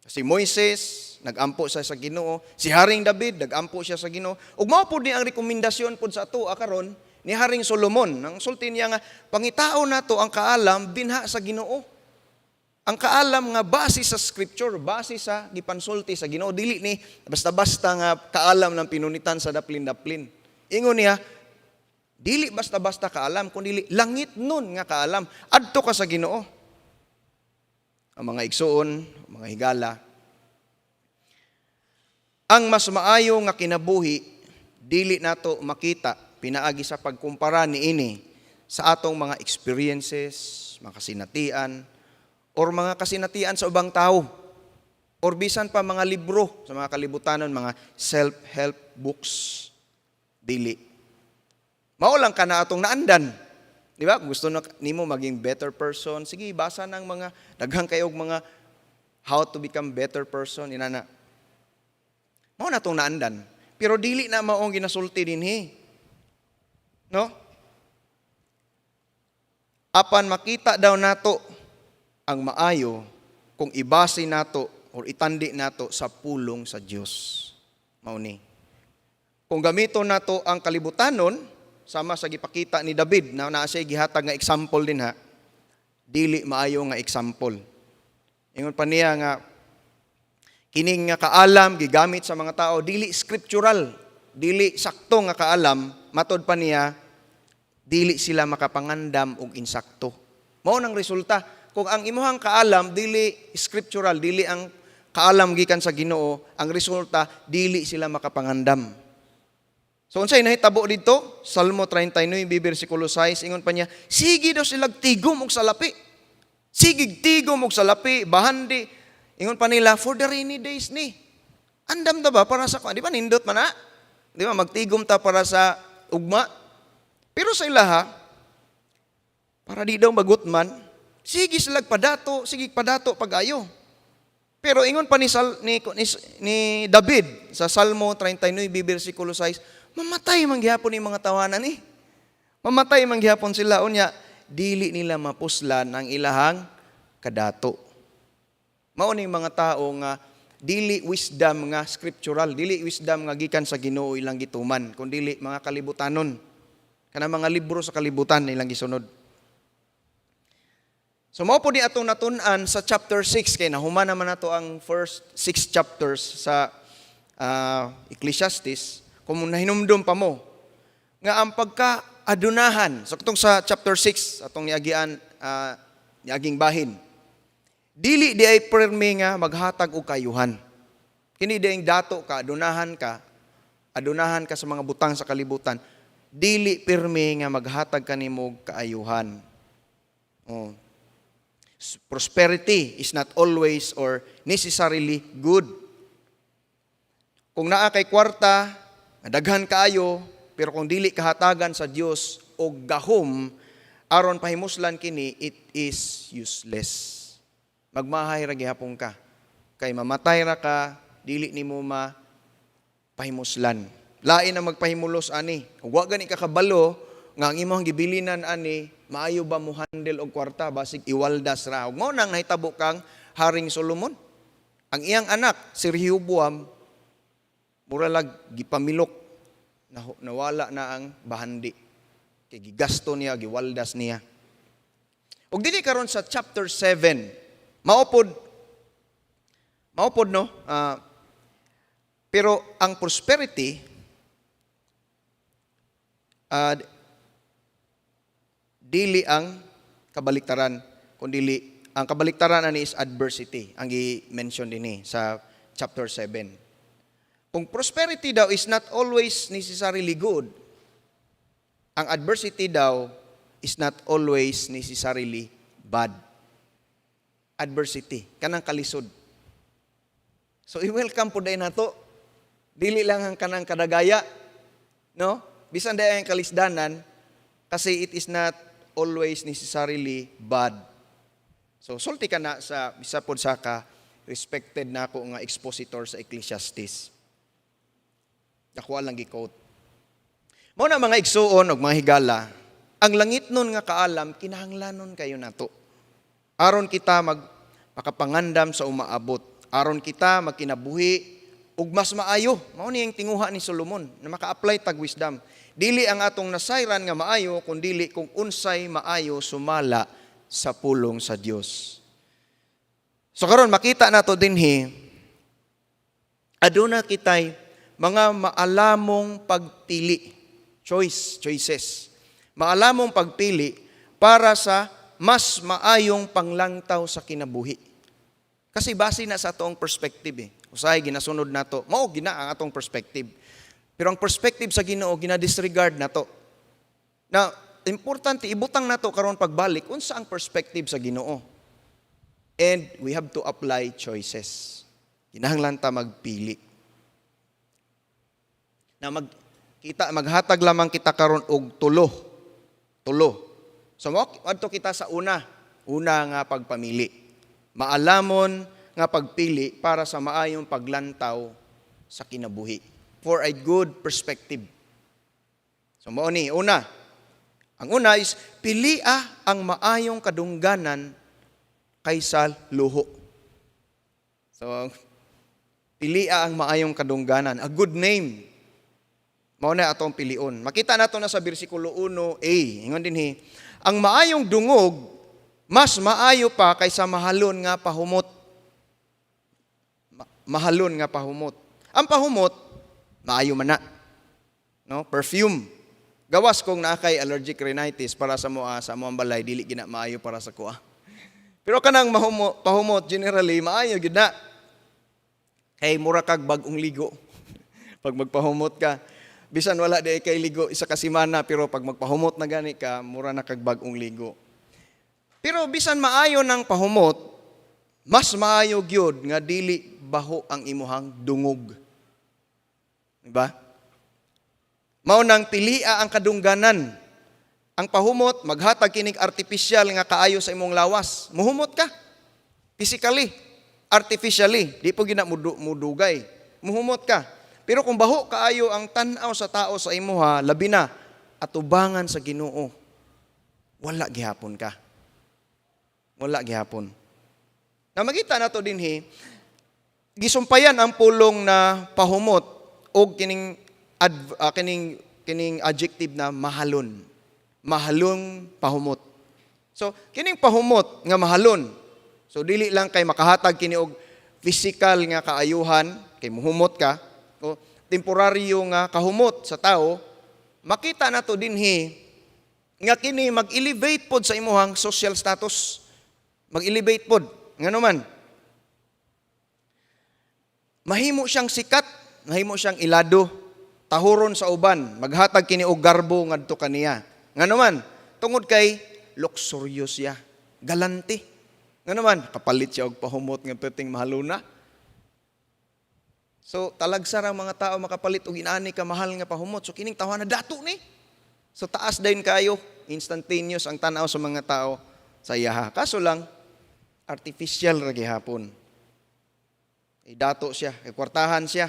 Si Moises nagampo siya sa Ginoo, si Haring David nagampo siya sa Ginoo. Ug mao pud ni ang rekomendasyon pud sa ato karon ni Haring Solomon. Ang sulti niya nga pangitaon nato ang kaalam dinha sa Ginoo. Ang kaalam nga base sa scripture, base sa gipansulti sa Ginoo, dili ni basta-basta nga kaalam ng pinunitan sa daplin-daplin. Ingon niya, dili basta-basta kaalam, kundi langit nun nga kaalam. Adto ka sa Ginoo. Ang mga igsuon, mga higala. Ang mas maayo nga kinabuhi dili nato makita pinaagi sa pagkumpara niini sa atong mga experiences, mga kasinatian, or mga kasinatian sa ubang tao. Or bisan pa mga libro sa mga kalibutanon, mga self-help books. Dili. Mao lang kana atong naandan. Di ba? Kung gusto na nimo maging better person, sige, basa ng mga daghang kayo og mga how to become better person inana. Mao na atong naandan. Pero dili na mao ang ginasulti dinhi. No? Apan makita daw nato ang maayo kung ibase nato or itandi nato sa pulong sa Dios. Mao ni. Kung gamiton nato ang kalibutanon, sama sa gipakita ni David na naa siya gihatag nga example din ha. Dili maayo nga example. Ingon pa niya nga kining nga kaalam gigamit sa mga tao dili scriptural, dili sakto nga kaalam, matod pa niya dili sila makapangandam og insakto. Mao nang resulta kung ang imuhang kaalam dili scriptural, dili ang kaalam gikan sa Ginoo, ang resulta dili sila makapangandam. So unsay nahitabo didto? Salmo 39 bersikulo 6, ingon pa niya, sige daw sila tigom og salapi. Sige tigom og salapi, bahandi. Ingon pa nila, for the rainy days ni. Andam ta ba para sa, di ba nindot man na? Di ba magtigom ta para sa ugma? Pero sa ilaha, para di daw magutman, sige sila padato, sige padato pag-ayo. Pero ingon pa ni, Sal, ni David sa Salmo 39 bersikulo 6, mamatay man gihapon ni mga tawanan ni. Mamatay man gihapon sila, unya dili nila mapuslan ang ilahang kadato. Mao ning mga tao nga dili wisdom nga scriptural, dili wisdom nga gikan sa Ginoo ilang gituman, kun dili mga kalibutanon. Kana mga libro sa kalibutan ilang gisunod. So mao po ni atong natun-an sa chapter 6, kay nahuman naman nato ang first six chapters sa Ecclesiastes. Kung nahinumdum pa mo nga ang pagka adunahan so katong sa chapter 6 atong niagian, niaging bahin, dili di ay permi nga maghatag og kayuhan. Kini di dato ka, adunahan ka, adunahan ka sa mga butang sa kalibutan, dili pirmi nga maghatag kanimo og kaayuhan. Oh. Prosperity is not always or necessarily good. Kung naa kay kwarta, daghan kaayo, pero kung dili kahatagan sa Dios og gahom aron pahimuslan kini, it is useless. Magmahay ra gihapon ka. Kay mamatay ra ka, dili nimo ma pahimuslan. Lain ang magpahimulos ani. Ug wa gani ka kabalo nga ang imong gibilinan ani, maayo ba mo handle og kwarta, basig iwaldas ra. Ug mao nang nahitabo kang Haring Solomon. Ang iyang anak si Rehoboam mura lag gipamilok, nawala na ang bahandi. Kay gigasto niya, giwaldas niya. Ug dinhi karon sa chapter 7, maupod maupod no. Pero ang prosperity dili ang kabaliktaran, kundi ang kabaliktaran ani is adversity ang gi-mention dinhi sa chapter 7. Kung prosperity daw is not always necessarily good, ang adversity daw is not always necessarily bad. Adversity, kanang kalisod. So i-welcome po diay nato. Dili lang ang kanang kadagaya. No? Bisan diay ang kalisdanan kasi it is not always necessarily bad. So sulti ka na sa bisa pod sa ka respected na ako nga expositor sa Ecclesiastes. Ako lang gi-quote. Mao na, mga igsuon og mga higala, ang langitnon nga kaalam kinahanglanon kayo nato. Aron kita mag makapangandam sa umaabot. Aron kita magkinabuhi ug mas maayo. Mao ni ang tinguha ni Solomon na maka-apply tag wisdom. Dili ang atong nasayran nga maayo kun dili kung unsay maayo sumala sa pulong sa Dios. So karon makita nato dinhi, aduna kitay mga maalamong pagpili, choice, choices. Maalamong pagpili para sa mas maayong panglangtaw sa kinabuhi. Kasi base na sa atong perspective eh. Usahay ginasunod nato, mao gina ang atong perspective. Pero ang perspective sa Ginoo, gina-disregard nato. Na importante ibutang nato karon pagbalik unsa ang perspective sa Ginoo. And we have to apply choices. Kinahanglan ta magpili. Na mag kita maghatag lamang kita karon og tulo. Tulo. So mo adto kita sa una, una nga pagpamili. Maalamon nga pagpili para sa maayong paglantaw sa kinabuhi. For a good perspective. So mao ni una. Ang una is pilia ang maayong kadungganan kaysa luho. So pilia ang maayong kadungganan, a good name. Mao na atong pilion. Makita nato na sa bersikulo 1a. Ingon dinhi, ang maayong dungog mas maayo pa kaysa mahalon nga pahumot. Mahalon nga pahumot. Ang pahumot, maayo man na. No? Perfume. Gawas kung naa kay allergic rhinitis, para sa mo sa mo ang balay, dili gina maayo para sa kuha. Pero kanang pahumot generally maayo gyud na. Kay mura kag bag-ong ligo. Pag magpahumot ka, bisan wala di kay ligo isa ka semana, pero pag magpahumot na gani ka, mura na kag bag-ong ligo. Pero bisan maayo ng pahumot, mas maayo gyud nga dili baho ang imuhang dungog. Diba? Mao nang pilia ang kadungganan. Ang pahumot, maghatag kinig artificial nga kaayo sa imong lawas. Muhumot ka. Physically, artificially, di po gina mudugay. Muhumot ka. Pero kung baho kaayo ang tan-aw sa tao sa imuha, labi na atubangan sa Ginoo, wala gihapon ka. Wala gihapon. Na makita nato dinhi, gisumpayan ang pulong na pahumot og kining adjective na mahalon. Mahalong pahumot. So, kining pahumot nga mahalon. So dili lang kay makahatag kini og physical nga kaayuhan, kay muhumot ka, o temporaryo nga kahumot sa tao, makita nato dinhi nga kini mag-elevate pod sa imuhang social status. Mag-elevate pod. Ngano man? Mahimo siyang sikat, mahimo siyang ilado, tahuron sa uban, maghatag kini og garbo ngadto kaniya. Ngano man? Tungod kay luxurious siya, galante. Ngano man? Kapalit siya og pahumot nga perting mahaluna. So talagsa ra ang mga tao makapalit og inani ka mahal nga pahumot. So kining tawhana, dato ni. So taas din kayo, instantaneous ang tan-aw sa mga tao sa iyaha. Kaso lang artificial ra gihapon. Dato siya, kay kwartahan siya.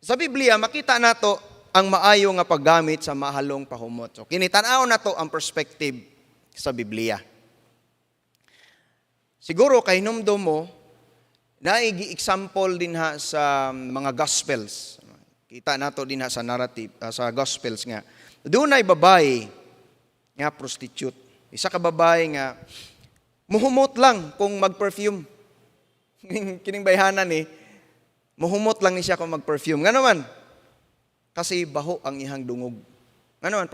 Sa Biblia makita nato ang maayo nga paggamit sa mahalong pahumot. So kini, tan-aw nato ang perspective sa Biblia. Siguro kay hinumdom mo naigi example din ha sa mga Gospels. Kita nato din ha sa narrative sa Gospels nga dunay babae nga prostitute. Isa ka babae nga muhumot lang kung mag-perfume. Kining bayhanan ni muhumot lang ni siya kung mag-perfume. Ngano man? Kasi baho ang iyang dungog. Ngano man,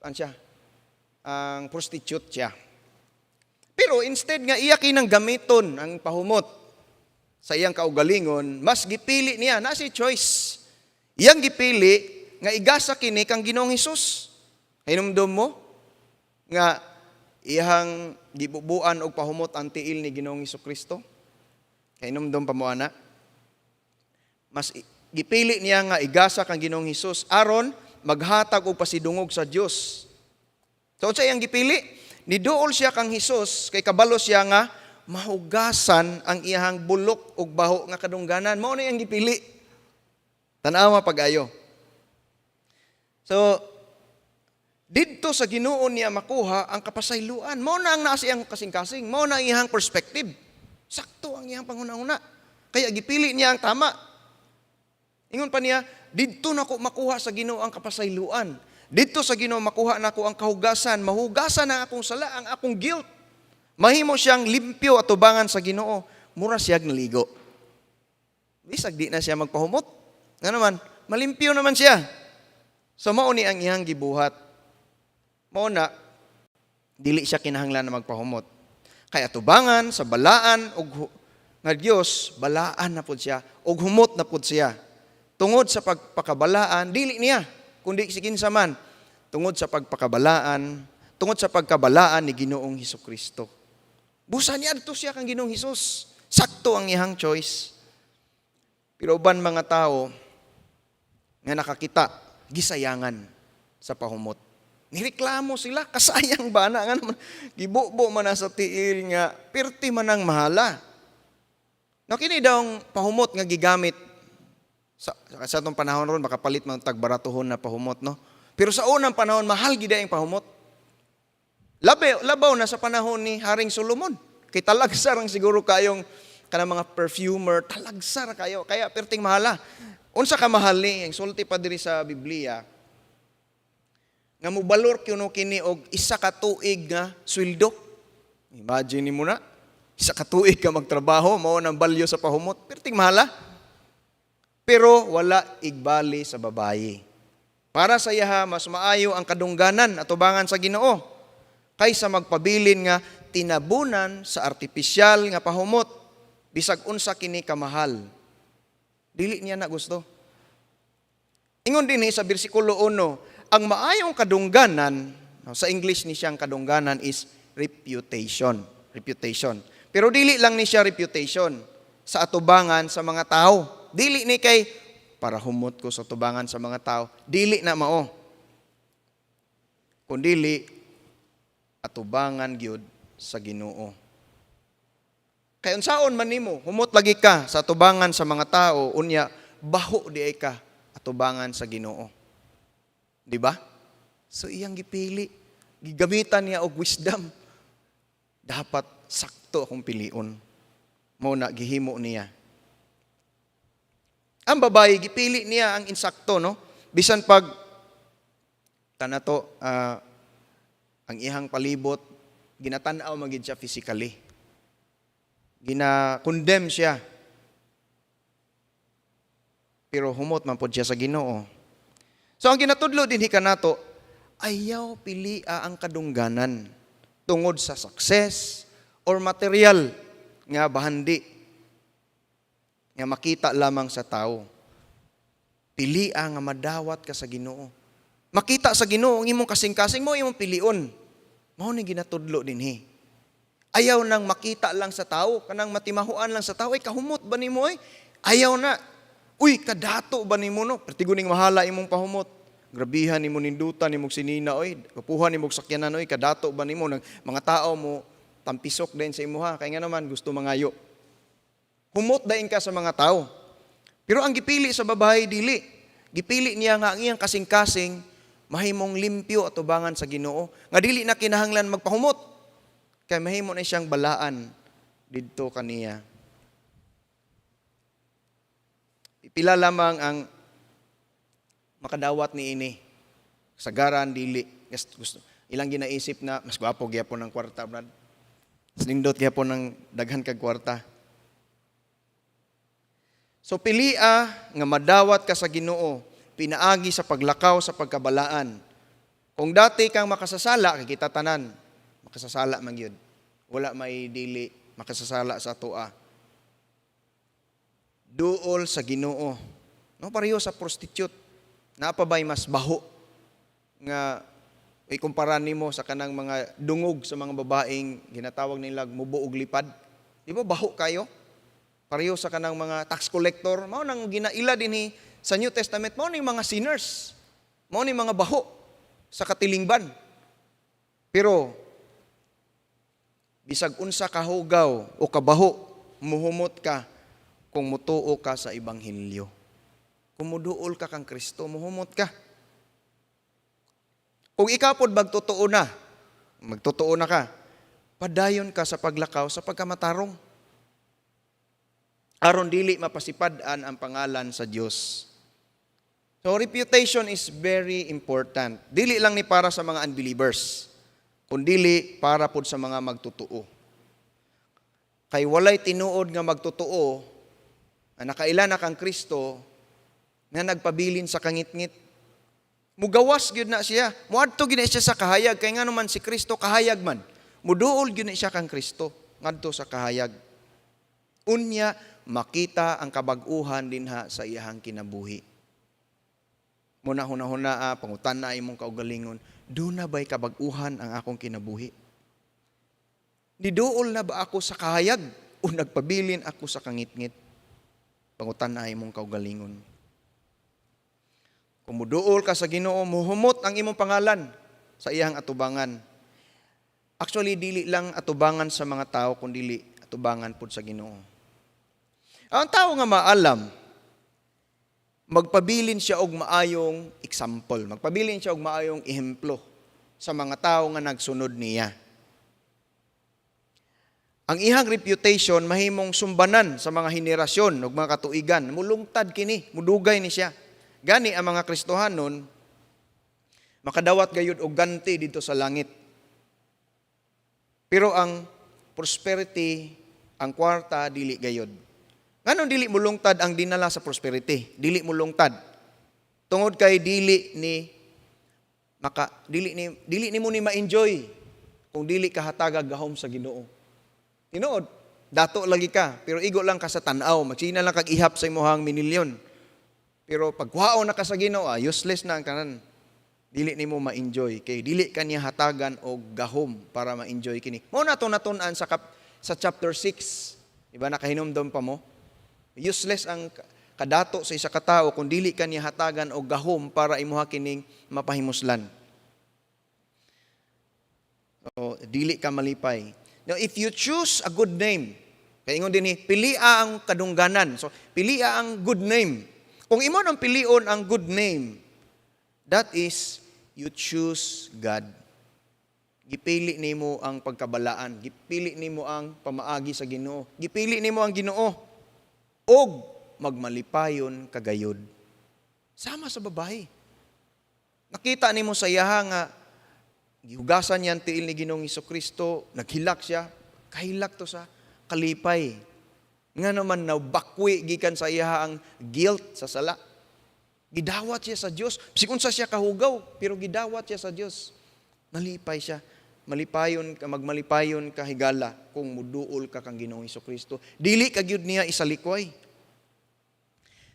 an siya? Ang prostitute siya. Pero instead nga iya kinang gamiton ang pahumot sa iyang kaugalingon, mas gipili niya, na si choice. Iyang gipili nga igasa kini kang Ginoong Hesus. Hinumdum mo nga iyang gibubuan og pahumot ang tiil ni Ginoong Kristo. Kahinumdum pa mo ana? Mas gipili niya nga igasa kang Ginoong Hesus aron maghatag og pasidungog sa Dios. So unsa iyang gipili? Niduol siya kang Hesus kay kabalo siya nga mahugasan ang iyang bulok ug baho nga kadungganan. Mao na iyang gipili. Tan-awa pag-ayo. So didto sa Ginoo niya makuha ang kapasayloan. Mao na ang naa sa iyang kasing-kasing, mao na ang iyang perspective. Sakto ang iyang panghuna-huna. Kaya gipili niya ang tama. Ingon pa niya, "Didto nako makuha sa Ginoo ang kapasayloan. Didto sa Ginoo makuha nako ang kahugasan, mahugasan ang akong sala, ang akong guilt." Mahimo siyang limpyo atubangan sa Ginoo. Mura siya naligo. Bisag di na siya magpahumot. Nga naman, malimpyo naman siya. So mao ni ang iyang gibuhat. Mao na dili siya kinahanglan na magpahumot. Kay atubangan sa balaan og nga Dios, balaan na pud siya ug humot na pud siya. Tungod sa pagpakabalaan, dili niya kundi si kinsa man, tungod sa pagpakabalaan, tungod sa pagkabalaan ni Ginoong Hesukristo. Busa niya adto siya kang Ginoong Hesus. Sakto ang iyang choice. Pero uban mga tao nga nakakita, gisayangan sa pahumot. Nireklamo sila, kasayang ba na? Nga naman, gibubo man na sa tiil nga, pirti man ang mahala. No, kini daw ang pahumot nga gigamit sa atong panahon ron, makapalit man tag baratuhon na pahumot, no? Pero sa unang panahon, mahal gid ang pahumot. Labaw na sa panahon ni Haring Solomon. Kay talagsa rang siguro kayong kanang mga perfumer, talagsa ra kayo. Kaya perting mahala. Unsa ka mahal ni, ang sulti pa diri sa Biblia, nga mobalor kuno kini og 1 ka tuig nga sweldo. Imagine nimo na, 1 ka tuig ka magtrabaho, mao nang balyo sa pahumot, perting mahala. Pero wala igbali sa babayi. Para sa iyaha, mas maayo ang kadungganan atubangan sa Ginoo kaysa magpabilin nga tinabunan sa artipisyal nga pahumot, bisag unsa kini kamahal. Dili niya na gusto. Ingon din sa bersikulo 1, ang maayong kadungganan, no, sa English ni siyang kadungganan is reputation. Reputation. Pero dili lang ni siya reputation sa atubangan sa mga tao. Dili ni kay para humot ko sa atubangan sa mga tao. Dili na mao. Kundili atubangan gyud sa Ginoo. Kay unsaon man nimo, humot lagi ka sa atubangan sa mga tao, unya baho diay ka atubangan sa Ginoo. Di ba? So iyang gipili, gigamitan niya og wisdom. Dapat sakto akong pilion. Mao na gihimo niya. Ang babae, gipili niya ang insakto, no? Bisan pag tanato ang iyang palibot, ginatan-aw magid siya physically. Gina-condemn siya. Pero humot man pod siya sa Ginoo. So ang ginatudlo din kanato, ayaw pilia ang kadungganan tungod sa success or material nga bahandi nga makita lamang sa tao. Pilia nga madawat ka sa Ginoo. Makita sa Ginoo ang imong kasing-kasing mo, imong pilion. Mao ni ginatudlo dinhi. Ayaw nang makita lang sa tao, kanang matimahuan lang sa tao, ay kahumot ba nimo ay? Ayaw na. Uy, kadato ba nimo, no? Pertigo ning mahala imong pahumot. Grabihan nimo nindutan nimong sinina oy, kapuhan nimong sakyanan oy, kadato ba nimo nang mga tao mo tampisok din sa imuha kay nga naman gusto mangayo. Humot dayon ka sa mga tao. Pero ang gipili sa babae, dili. Gipili niya nga ang iyang kasing-kasing mahimong limpyo atubangan sa Ginoo. Nga dili na kinahanglan magpahumot. Kay mahimo na siyang balaan didto kaniya. Pila lamang ang makadawat ni ini. Sagaran dili. Gusto ilang ginaisip na mas gwapo gyapon ng kwarta, brad. Mas nindot gyapon ng daghan kag kwarta. So pilia nga madawat ka sa Ginoo pinaagi sa paglakaw sa pagkabalaan. Kung dati kang makasasala, kay kita tanan makasasala man gyud. Wala may dili makasasala sa atoa. Duol sa Ginoo. No, pareho sa prostitute. Naa pa bay mas baho nga ikumpara nimo sa kanang mga dungog sa mga babaeng ginatawag nila mubo og lipad? Di ba baho kayo? Pareho sa kanang mga tax collector, mao nang ginaila dinhi sa New Testament, mao ning mga sinners. Mao ning mga baho sa katilingban. Pero bisag unsa ka hugaw o kabaho, muhumot ka kung mutuo ka sa ebanghelyo. Kung muduol ka kang Kristo, muhumot ka. Kung ikaw pod magtotoo na, magtotoo na ka, padayon ka sa paglakaw sa pagkamatarong. Aron dili mapasipad-an ang pangalan sa Dios. So reputation is very important. Dili lang ni para sa mga unbelievers, kundili para pod sa mga magtotoo. Kay walay tinuod nga magtotoo nga nakaila na kang Kristo nga nagpabilin sa kangitngit. Mugawas gyud na siya. Muadto gyud na siya sa kahayag kay ngano man si Kristo kahayag man. Muduol gyud na siya kang Kristo. ngadto sa kahayag. Unya makita ang kabag-uhan dinha sa iyahang kinabuhi. Muna huna-huna, pangutan-a imong kaugalingon, duna ba'y kabag-uhan ang akong kinabuhi? Niduol na ba ako sa kahayag o nagpabilin ako sa kangitngit? Pangutan-a imong kaugalingon. Kung muduol ka sa Ginoo, muhumot ang imong pangalan sa iyang atubangan. Actually, dili lang atubangan sa mga tao, kundi atubangan pud sa Ginoo. Ang tao nga maalam, magpabilin siya og maayong example, magpabilin siya og maayong ehemplo sa mga tao nga nagsunod niya. Ang iyang reputation mahimong sumbanan sa mga henerasyon ug mga katuigan. Mulungtad kini, mudugay ni siya. Gani ang mga Kristohanon makadawat gayud og ganti didto sa langit. Pero ang prosperity, ang kwarta, dili gayud. Nganong dili mulungtad ang dinala sa prosperity? Dili mulungtad. Tungod kay dili nimo ni ma-enjoy kung dili ka hatagag gahom sa Ginoo. Tinuod, dato lagi ka, pero igo lang ka sa tan-aw, magsina lang kag ihap sa imong minilyon. Pero pag kuhaon na ka sa Ginoo, useless na ang tanan. Dili nimo ma-enjoy kay dili ka niya hatagan og gahom para ma-enjoy kini. Mao na to natun-an sa chapter 6. Di ba nakahinumdom pa mo? Useless ang kadato sa isa ka tawo kung dili ka niya hatagan og gahom para imuha kining mapahimuslan. So, dili ka malipay. Now, if you choose a good name, kay ingon dinhi, pilia ang kadungganan. So, pilia ang good name. Kung imo nang pilion ang good name, that is, you choose God. Gipili nimo ang pagkabalaan, gipili nimo ang pamaagi sa Ginoo, gipili nimo ang Ginoo og magmalipayon ka gayod. Sama sa babae. Nakita nimo sa iyaha nga gihugasan niya ang tiil ni Ginoong Kristo, naghilak siya, kahilak to sa kalipay. Nga naman nabakwi gikan sa iyaha ang guilt sa sala. Gidawat siya sa Dios. Bisag unsa siya kahugaw, pero gidawat siya sa Dios. Malipay siya. Malipayon ka, magmalipayon ka, higala, kung muduol ka kang Ginoong Kristo. Dili ka gyud niya isalikway.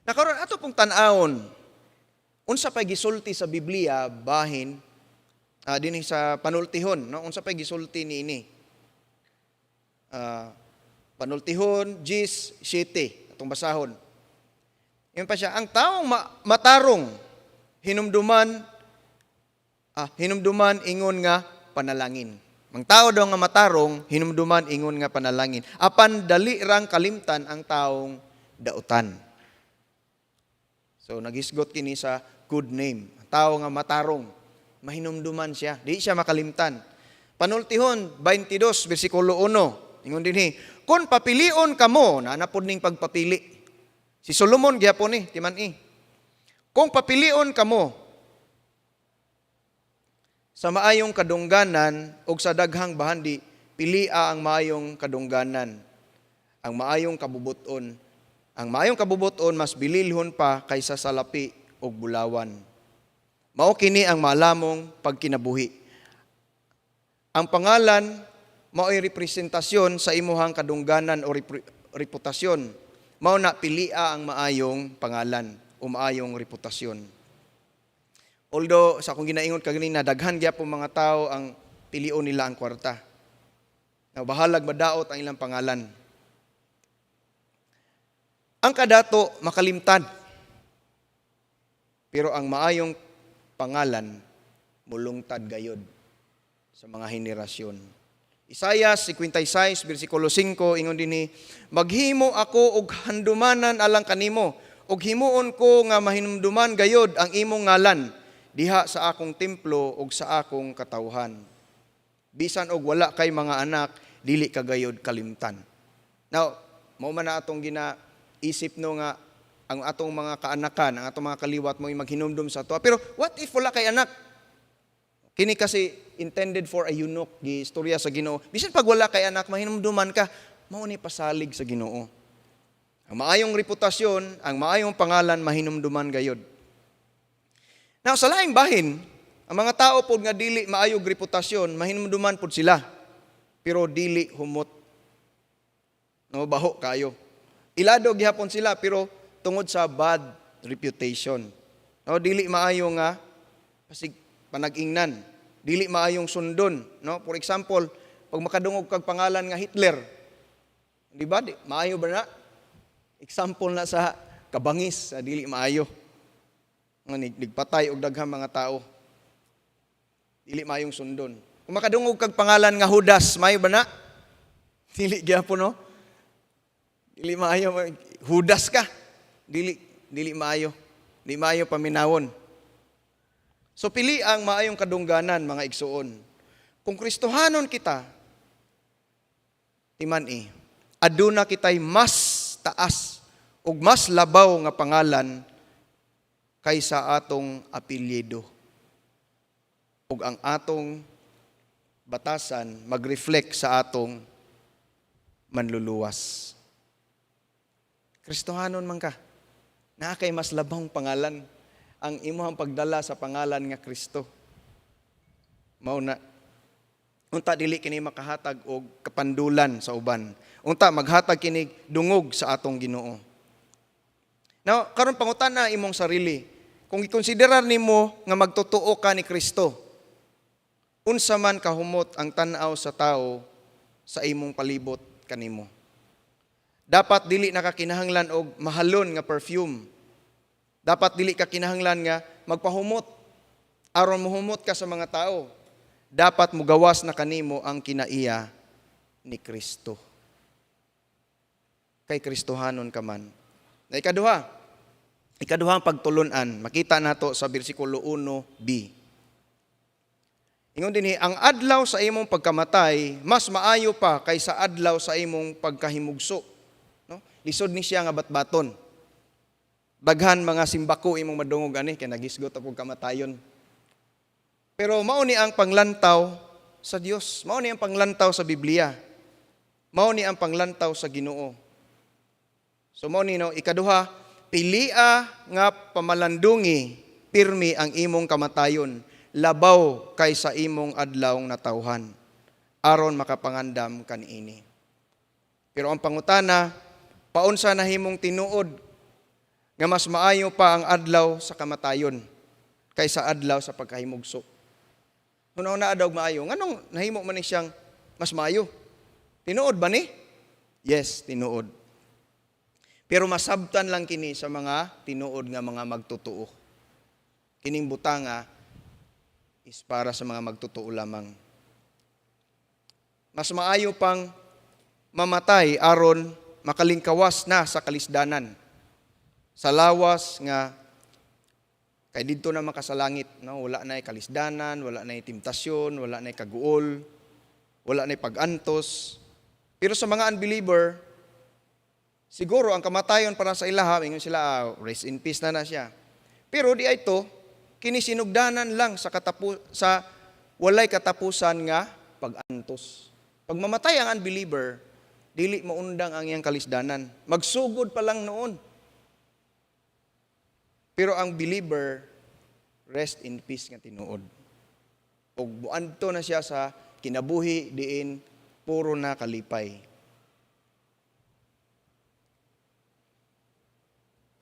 Nakaron ato pong tan-awon, unsa pay gisulti sa Biblia bahin dinhi sa panultihon, no? Unsa pay gisulti niini? Panultihon 10:7 atong basahon. Ingon pa siya, ang taong matarong hinumduman ingon nga panalangin. Ang tao daw nga matarong, hinumduman ingon nga panalangin. Apan dali rang kalimtan ang taong dautan. So naghisgot kini sa good name. Ang tao nga matarong, mahinumduman siya, di siya makalimtan. Panultihon 22 bersikulo 1. Ingon dinhi, kung papilion kamo, naa na pod ning pagpapili. Si Solomon gyapon ni, timan-i. Kung papilion kamo sa maayong kadungganan o sa daghang bahandi, pilia ang maayong kadungganan, ang maayong kabubuton. Ang maayong kabubuton mas bililhon pa kaysa sa lapi og bulawan. Mao kini ang maalamong pagkinabuhi. Ang pangalan mao'y representasyon sa imuhang kadungganan o reputasyon. Mao na pilia ang maayong pangalan o maayong reputasyon. Although sa akong ginaingon kaganina, daghan gyapon mga tao ang pilion nila ang kwarta. Now, bahalag madaot ang ilang pangalan. Ang kadato makalimtan. Pero ang maayong pangalan mulungtad gayod sa mga henerasyon. Isaias 56 bersikulo 5, ingon dinhi, "Maghimo ako og handumanan alang kanimo ug himuon ko nga mahinumduman gayod ang imong ngalan diha sa akong templo ug sa akong katawhan." Bisan og wala kay mga anak, dili ka gayod kalimtan. Now, mao man na atong ginaisip, no, nga ang atong mga kaanakan, ang atong mga kaliwat mo maghinumdum sa ato. Pero what if wala kay anak? Kini kasi intended for a eunuch, gi istorya sa Ginoo. Bisan pag wala kay anak, mahinumduman ka, mao ni pasalig sa Ginoo. Ang maayong reputasyon, ang maayong pangalan, mahinumduman gayod. Now, sa laing bahin, ang mga tao pod nga dili maayog reputasyon, mahinumduman pod sila. Pero dili humot. No, baho kayo. Ilado gihapon sila, pero tungod sa bad reputation. No, dili maayo nga pasig panag-ingnan. Dili maayong sundon, no? For example, pag makadungog kag pangalan nga Hitler, di ba? Di, maayo ba na? Example na sa kabangis, sa dili maayo. Nga nigpatay og daghang mga tao. Dili maayong sundon. Kung makadungog kag pangalan nga Judas, maayo ba na? Dili gyapon, no? Dili maayo, Judas ka. Dili dili maayo. Di maayo paminawon. So pili ang maayong kadungganan, mga igsuon. Kung Kristohanon kita, timan-i, aduna kitay mas taas ug mas labaw nga pangalan kaysa atong apelyido. Ug ang atong batasan mag-reflect sa atong manluluwas. Kristohanon man ka. Naa kay mas labawng pangalan, ang imuhang pagdala sa pangalan nga Kristo. Mao na. Unta dili kini makahatag og kapandulan sa uban. Unta maghatag kini dungog sa atong Ginoo. Now, karon pangutana imong sarili. Kung ikonsiderar nimo nga magtotoo ka ni Kristo, unsa man kahumot ang tan-aw sa tao sa imong palibot kanimo? Dapat dili na ka kinahanglan og mahalon nga perfume. Dapat dili ka kinahanglan nga magpahumot aron mohumot ka sa mga tao. Dapat mugawas na kanimo ang kinaiya ni Kristo. Kay Kristohanon ka man. Na ikaduha, ikaduhang pagtulunan, makita nato sa bersikulo 1b. Ingon dinhi, ang adlaw sa imong pagkamatay mas maayo pa kaysa adlaw sa imong pagkahimugso. No? Lisod ni siya nga batbaton. Daghan mga simbako imong madungog ani kay naghisgot og kamatayon. Pero mao ni ang panglantaw sa Dios. Mao ni ang panglantaw sa Biblia. Mao ni ang panglantaw sa Ginoo. So mao ni, no, ikaduha, pilia nga pamalandungi pirmi ang imong kamatayon labaw kaysa imong adlaw natawhan aron makapangandam kaniini. Pero ang pangutana, paunsa nahimong tinuod nga mas maayo pa ang adlaw sa kamatayon kaysa adlaw sa pagkahimugso? Una-una daw maayo. Nganong nahimo man ni siyang mas maayo? Tinuod ba ni? Yes, tinuod. Pero masabtan lang kini sa mga tinuod nga mga magtotoo. Kining butanga is para sa mga magtotoo lamang. Mas maayo pang mamatay aron makalingkawas na sa kalisdanan. Sa lawas nga kay didto na makasalangit, no? Wala na kalisdanan, wala na temptasyon, wala na kaguol, wala na pag-antos. Pero sa mga unbeliever, siguro ang kamatayon para sa ilaha, ingon sila, "Ah, rest in peace na na siya." Pero di ay to, kini sinugdanan lang sa walay katapusan nga pag-antos. Pag mamatay ang unbeliever, dili maundang ang iyang kalisdanan. Magsugod pa lang noon. Pero ang believer, rest in peace nga tinuod. Ug muadto na siya sa kinabuhi diin puro na kalipay.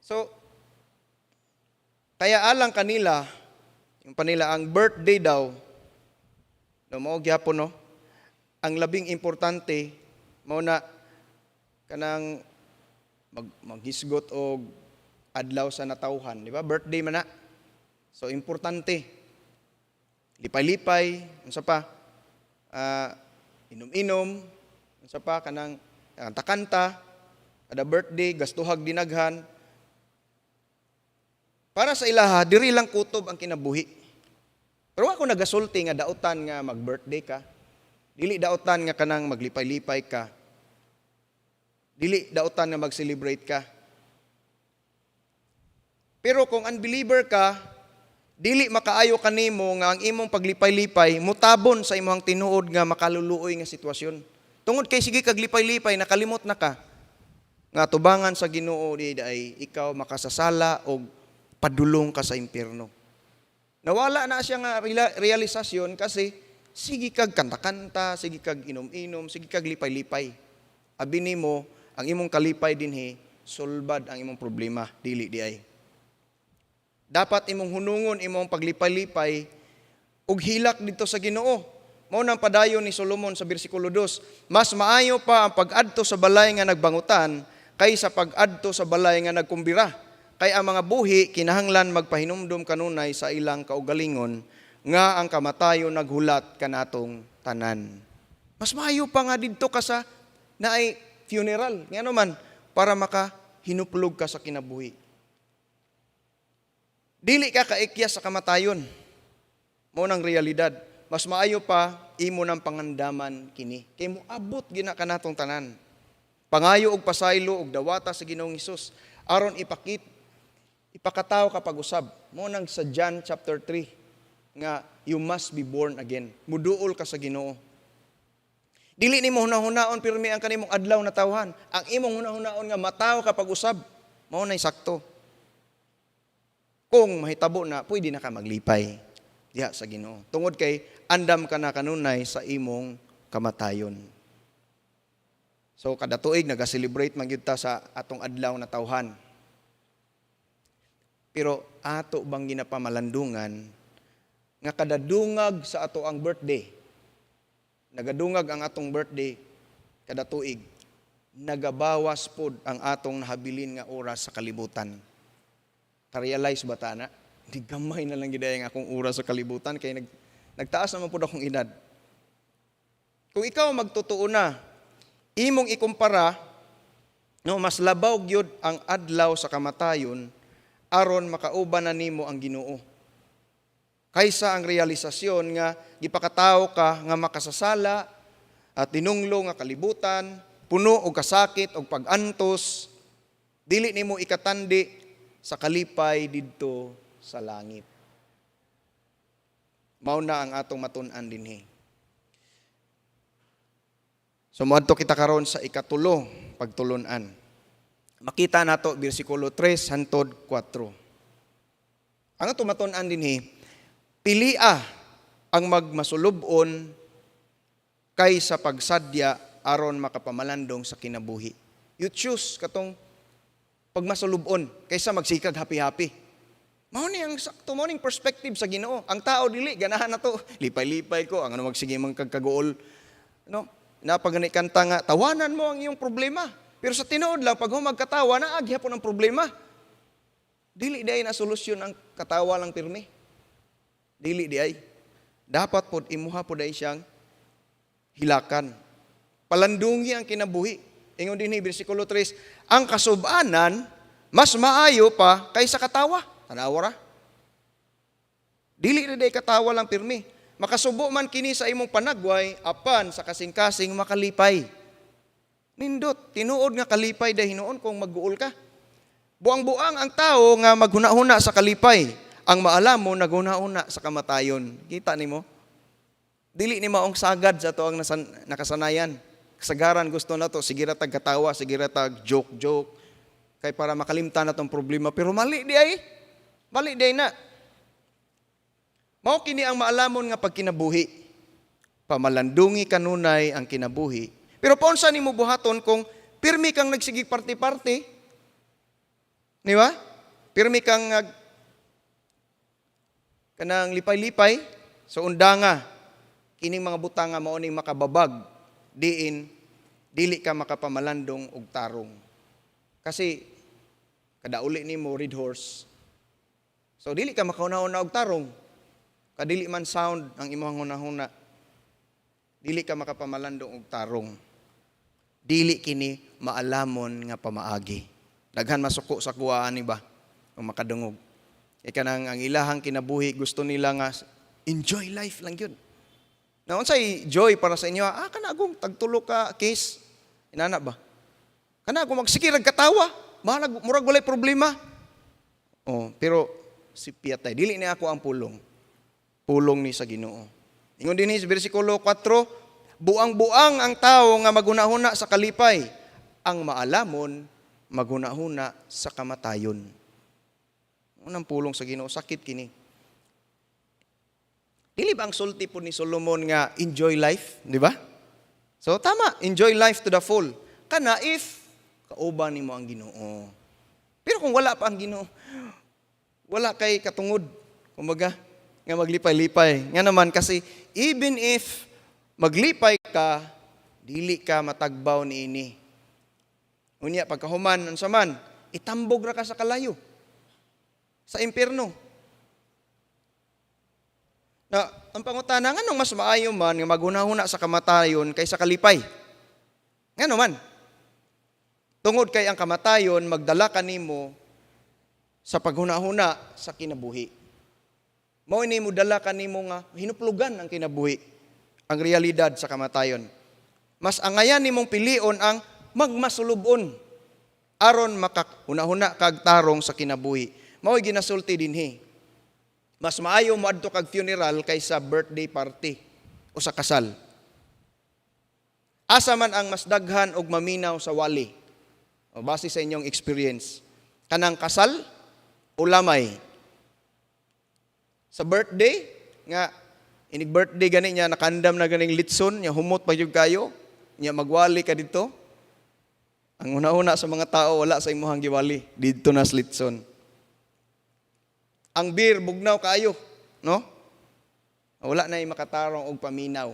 So, kaya alang kanila, yung panila, ang birthday daw, no, mao gyapon, no, ang labing importante, mao na kanang maghisgot og adlaw sa natawhan, di ba? Birthday man na. So importante. Lipay-lipay, unsa pa? Inom-inom, unsa pa, kanang kanta-kanta, kada birthday gastuhag dinaghan. Para sa ilaha, diri lang kutob ang kinabuhi. Pero ako nagasulti nga dautan nga mag-birthday ka. Dili dautan nga kanang maglipay-lipay ka. Dili dautan nga mag-celebrate ka. Pero kung unbeliever ka, dili makaayo kanimo nga ang imong paglipay-lipay mutabon sa imong tinuod nga makaluluoy nga sitwasyon. Tungod kay sige kag lipay-lipay, nakalimot na ka nga tubangan sa Ginoo di ay ikaw makasasala og padulong ka sa impyerno. Nawala na siya nga realisasyon kasi sige kag kanta-kanta, sige kag inom-inom, sige kag lipay-lipay. Abi nimo Ang imong kalipay dinhi sulbad ang imong problema, dili di ay. Dapat imong hunungon imong paglipay-lipay ug hilak didto sa Ginoo. Mao nang padayon ni Solomon sa bersikulo 2, mas maayo pa ang pag-adto sa balay nga nagbangutan kaysa pag-adto sa balay nga nagkumbira. Kay ang mga buhi kinahanglan magpahinumdum kanunay sa ilang kaugalingon nga ang kamatayon naghulat kanatong tanan. Mas maayo pa nga didto ka sa naay funeral. Ngano man, para makahinuplog ka sa kinabuhi. Dili ka kaikyas sa kamatayon. Mao nang realidad. Mas maayo pa imo nang pangandaman kini. Kay moabot gina kanatong tanan. Pangayo og pasaylo og dawata sa Ginoong Hesus aron ipakatawo ka pag-usab. Mao nang sa John chapter 3 nga you must be born again. Muduol ka sa Ginoo. Dili nimo hunahunaon pirmi ang kanimong adlaw na tawhan. Ang imong hunahunaon nga matawo ka pag-usab, mao nay sakto. Kung mahitabo na, pwede na ka maglipay diha sa Ginoo. Tungod kay andam ka na kanunay sa imong kamatayon. So kada tuig naga-celebrate man gyud ta sa atong adlaw na tawhan. Pero ato bang ginapamalandungan nga kada dungag sa ato ang birthday, nagadungag ang atong birthday kada tuig, nagabawas pod ang atong nahabilin nga oras sa kalibutan? Ka-realize ba ta na? Di gamay na lang gid ang akong oras sa kalibutan kay nagtaas naman pod akong edad. Kung ikaw magtotoo na, imong ikumpara, no, mas labaw gyud ang adlaw sa kamatayon aron makauban na nimo ang Ginoo kaysa ang realisasyon nga gipakatawo ka nga makasasala at tinunglo nga kalibutan, puno og kasakit og pag-antos, dili nimo ikatandi sa kalipay didto sa langit. Mao na ang atong matun-an dinhi. So moadto kita karon sa ikatulo pagtulun-an. Makita nato bersikulo 3 hantod 4. Ang atong matun-an dinhi, pilia ang magmasulub-on kaysa pagsadya aron makapamalandong sa kinabuhi. You choose katong pagmasulub-on kaysa magsikag happy-happy. Mao ni ang sakto, mao ning perspective sa Ginoo. Ang tao dili ganahan na to. Lipay-lipay ko ang ano, magsige man kag kaguol. No? Napagani kanta nga tawanan mo ang iyong problema. Pero sa tinuod lang, pag humag katawa, naa gihapon ang problema. Dili diay na solusyon ang katawa lang pirmi. Dili diay. Dapat pod imuha pod ay siyang hilakan. Palandungi ang kinabuhi. Ingon dinhi bersikulo 3, ang kasubanan mas maayo pa kaysa katawa. Tanawa ra. Dili ra day katawa lang pirmi. Makasubo man kini sa imong panagway, apan sa kasing-kasing makalipay. Nindot, tinuod nga kalipay dahil hinuon kung magguol ka. Buang-buang ang tao nga maghuna-huna sa kalipay. Ang maalam mo naghuna-huna sa kamatayon. Kita nimo? Dili ni maong sagad sa ato ang nakasanayan. Kasagaran gusto na to, sige ra tag katawa, sige ra tag joke-joke. Kay para makalimtan na tong problema. Pero mali di ay. Mali di ay na. Mao kini ang maalamon nga pagkinabuhi. Pamalandungi kanunay ang kinabuhi. Pero paunsa nimo buhaton kung pirmi kang nagsigig party-party? Di ba? Pirmi kang kanang lipay-lipay. So undanga kining mga butang nga mao ning makababag diin dili ka makapamalandong og tarong. Kasi kada uli nimo red horse. So dili ka makahuna-huna og tarong. Kadili man sound ang imong hunahuna. Dili ka makapamalandong og tarong. Dili kini maalamon nga pamaagi. Daghan masuko sa kuwaan ni ba kung makadungog. Kay kanang ang ilahang kinabuhi, gusto nila nga enjoy life lang yun. Na unsay joy para sa inyo? Ah, kana akong tagtulo ka case. Inana ba? Kana akong magsige rag katawa. Mahalag murag walay problema. Oh, pero si Piatay, dili ni ako ang pulong. Pulong ni sa Ginoo. Ingon dinhi sa bersikulo 4, buang-buang ang tao nga maghunahuna sa kalipay, ang maalamon maghunahuna sa kamatayon. Unang pulong sa Ginoo, sakit kini. Dili ba ang sulti po ni Solomon nga enjoy life, di ba? So tama, enjoy life to the full. Kana if Kauban nimo ang Ginoo. Pero kung wala pa ang Ginoo, wala kay katungod. Kumbaga, nga maglipay-lipay. Nga naman kasi even if maglipay ka, dili ka matagbaw niini. Unya pagkahuman unsa man, itambog ra ka sa kalayo. Sa impierno. Na ang pangutana, nganong mas maayo man nga maghunahuna sa kamatayon kaysa kalipay? Ngano man? Tungod kay ang kamatayon magdala kanimo sa paghunahuna sa kinabuhi. Mao ini modala kanimo nga hinuplugan ang kinabuhi, ang realidad sa kamatayon. Mas angayan nimong pilion ang magmasulubon aron makahuna-huna kag tarong sa kinabuhi. Mao'y ginasulti dinhi. Mas maayo moadto kag funeral kaysa birthday party o sa kasal. Asa man ang mas daghan og maminaw sa wali? O base sa inyong experience. Kanang kasal o lamay? Sa birthday, nga inig birthday gani niya, nakandam na ganing litson, niya humot pa jud kayo, niya magwali ka dito. Ang una-una sa mga tao, wala sa imuhang giwali, didto na sa litson. Ang beer, bugnaw kaayo, no? Wala na makatarong og paminaw.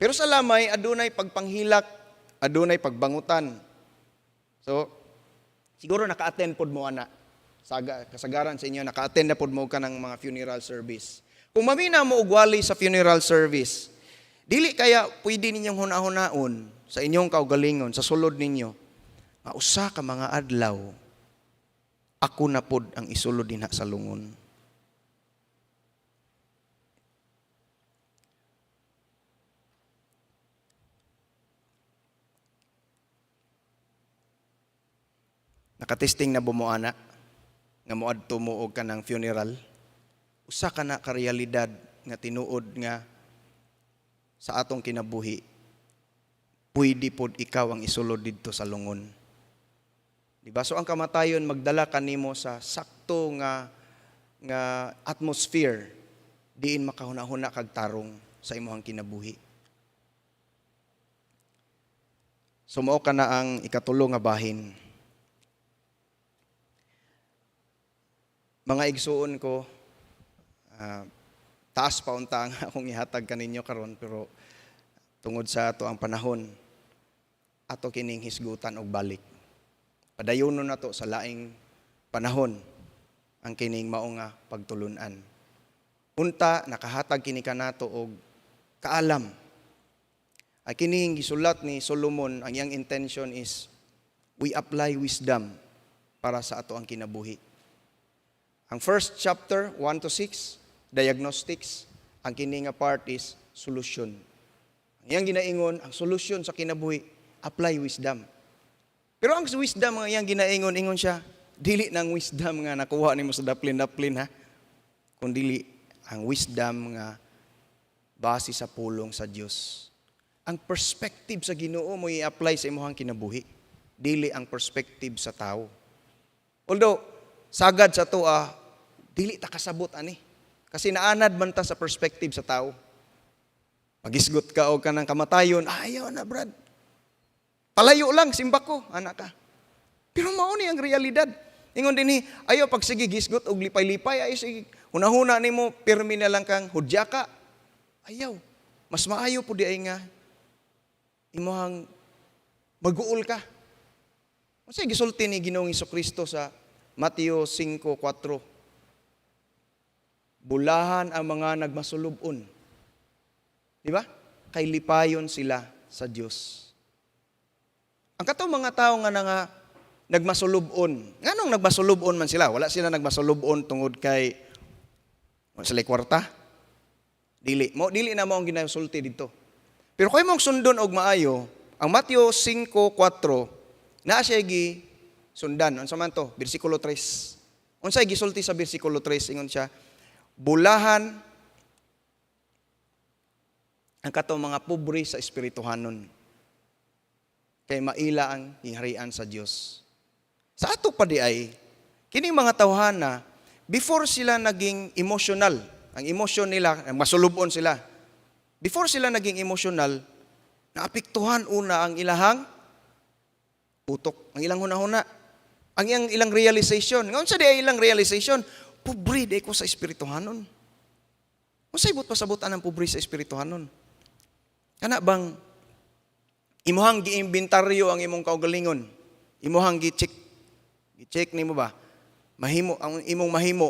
Pero sa lamay, adunay pagpanghilak, adunay pagbangutan. So, siguro naka-attend pod mo ana. Saga, kasagaran sa inyo, naka-attend na pod mo ka ng mga funeral service. Kung mamina mo og wali sa funeral service, dili kaya pwede ninyong huna-hunaon sa inyong kaugalingon, sa sulod ninyo, nga usa ka mga adlaw, ako na pod ang isulod dinha sa lungon. Nakatesting na ba mo ana nga moadto mo og kanang funeral? Usa ka na ka realidad nga tinuod nga sa atong kinabuhi, pwede pod ikaw ang isulod didto sa lungon. Di ba? So ang kamatayon magdala kanimo sa sakto nga nga atmosphere diin makahuna-huna kag tarong sa imong kinabuhi. So mao ka na ang ikatulo nga bahin. Mga igsuon ko, taas pa unta ang akong ihatag kaninyo karon, pero tungod sa ato ang panahon, ato kining hisgutan og balik. Padayonon nato sa laing panahon ang kining mao nga pagtulun-an. Unta nakahatag kini kanato og kaalam. Ay kining gisulat ni Solomon, ang iyang intention is we apply wisdom para sa ato ang kinabuhi. Ang first chapter, 1 to 6, diagnostics. Ang kini nga part is solution. Ang iyang ginaingon, ang solution sa kinabuhi, apply wisdom. Pero ang wisdom nga iyang ginaingon, ingon siya, dili nang wisdom nga nakuha nimo sa daplin-daplin ha. Kun dili ang wisdom nga base sa pulong sa Dios. Ang perspective sa Ginoo mo i-apply sa imong kinabuhi. Dili ang perspective sa tao. Although sagad sa to dili ta kasabot ani. Kasi naanad man ta sa perspective sa tao. Magisgot ka og kanang kamatayon, ayaw na, Brad. Palayo lang simba ko, anak ka. Pero mao ni ang realidad. Ingon dinhi, ayaw pag sige gisgot og lipay-lipay, ay sige hunahuna nimo pirmi na lang kang hudyaka. Ayaw. Mas maayo pud di ay nga imuhang maguol ka. Unsay gisulti ni Ginoong Kristo sa Mateo 5:4? Bulahan ang mga nagmasulubon. Di ba? Kay lipayon sila sa Dios. Ang katong mga tao nga nga nagmasulubon, nganong nagmasulubon man sila? Wala sila nagmasulubon tungod kay wala sila kwarta. Dili mo, dili na mo ang ginasulti dito. Pero kung imong sundon og maayo, ang Mateo 5:4 naa siya gi sundan. Unsa man to? Bersikulo 3. Unsay gisulti sa bersikulo 3? Ingon siya, bulahan ang katong mga pobre sa espirituhanon, kay maila ang gingharian sa Dios. Sa ato pa di ay, kining mga tawhana, before sila naging emotional, ang emosyon nila, masulubon sila. Before sila naging emotional, naapektuhan una ang ilahang Utok, ang ilang hunahuna. Ang ilang realization. Nga unsa diay ilang realization? Pobre diay ko sa espirituhanon. Unsay buot pasabutan ang pobre sa espirituhanon? Kana bang imuhang giimbintaryo ang imong kaugalingon? Imuhang gi-check, gi-check nimo ba? Mahimo ang imong mahimo.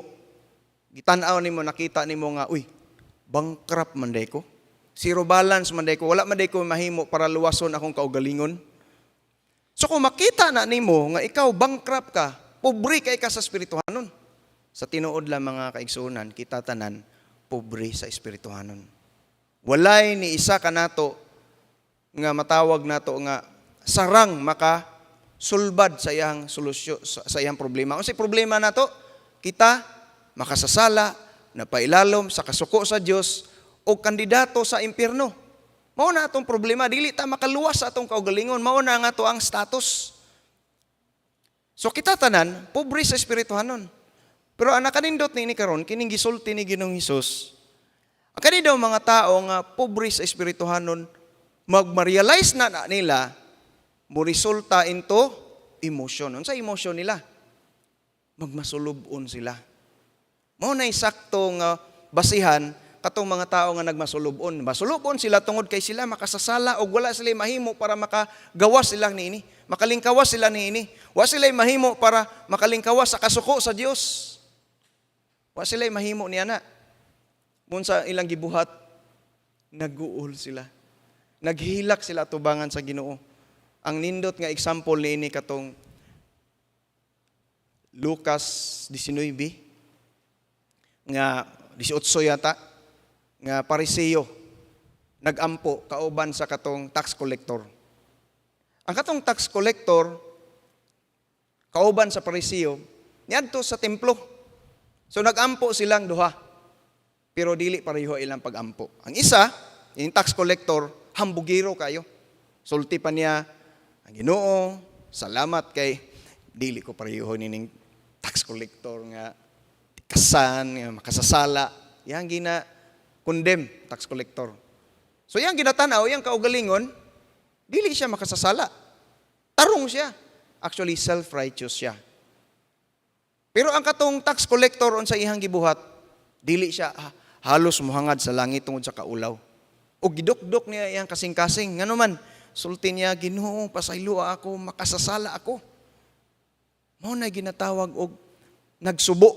Gitan-aw nimo, nakita nimo nga, uy, bankrupt man diay ko. Zero balance man diay ko. Wala man diay ko mahimo para luwason akong kaugalingon. So kung makita na nimo nga ikaw bankrupt ka, pobre kay ka sa espirituhanon. Sa tinuod lang, mga kaigsuonan, kita tanan pobre sa espirituhanon. Walay ni isa kanato nga matawag nato nga sarang maka sulbad sa iyang solusyon sa iyang problema. Unsay problema nato? Kita makasasala, napailalom sa kasuko sa Dios o kandidato sa impyerno. Mao na atong problema, dili ta makaluwas sa atong kaugalingon, mao na nga ato ang status. So kita tanan pobre sa espirituhanon. Pero ang nakanindot ni karon, kining gisulti ni Ginoong Hesus. Ang kani daw mga tao nga pobre sa espirituhanon, mag-realize na nila, mo resulta into emotion. Unsa emotion nila? Magmasulub-on sila. Mao na sakto nga basihan katong mga tao nga nagmasulub-on. Masulub-on sila tungod kay sila makasasala og wala sila mahimo para makagawas sila niini. Makalingkawas sila niini. Wa sila mahimo para makalingkawas sa kasuko sa Dios. Wa sila mahimo niya na. Mun sa ilang gibuhat, naguol sila. Naghilak sila tubangan sa Ginoo. Ang nindot nga example niini katong Lucas 19 nga 18 yata nga Pariseo nagampo kauban sa katong tax collector. Ang katong tax collector kauban sa Pariseo niadto sa templo. So nagampo silang duha. Pero dili pareho ilang pagampo. Ang isa, yung tax collector, hambugiro kayo. Sulti pa niya, ang Ginoo, salamat kay dili ko pareho nining tax collector nga kasan, nga makasasala. Yang gina condemn tax collector. So yang ginatanaw, yang kaugalingon, dili siya makasasala. Tarong siya. Actually, self-righteous siya. Pero ang katong tax collector unsa iyang gibuhat, dili siya halos muhangad sa langit tungod sa kaulaw. O gidukdok niya iyang kasing-kasing. Ngano man, sulti niya, "Ginoo, pasayloa ako, makasasala ako." Mao na ginatawag og nagsubo.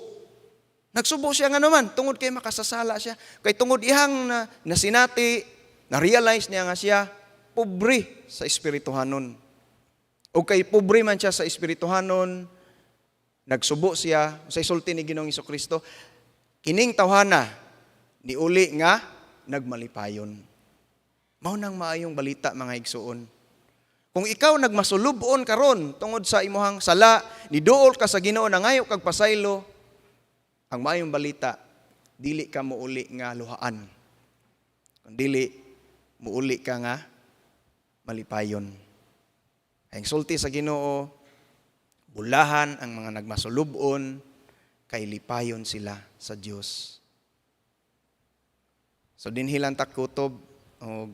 Nagsubo siya, ngano man, tungod kay makasasala siya. Kay tungod iyang na, nasinati, na-realize niya nga siya, pobre sa espirituhanon. O kay pobre man siya sa espirituhanon, nagsubo siya sa isulti ni Ginoong Kristo, kining tawhana niuli nga nagmalipayon. Mao nang maayong balita, mga igsuon. Kung ikaw nagmasulubon karon tungod sa imuhang sala, niduol ka sa Ginoo, nangayo kag pasaylo, ang maayong balita, dili ka muuli nga luhaan. Kung dili, muuli ka nga malipayon. Ang sulti sa Ginoo, bulahan ang mga nagmasulubon, kay lipayon sila sa Dios. So dinhi lang ta kutob og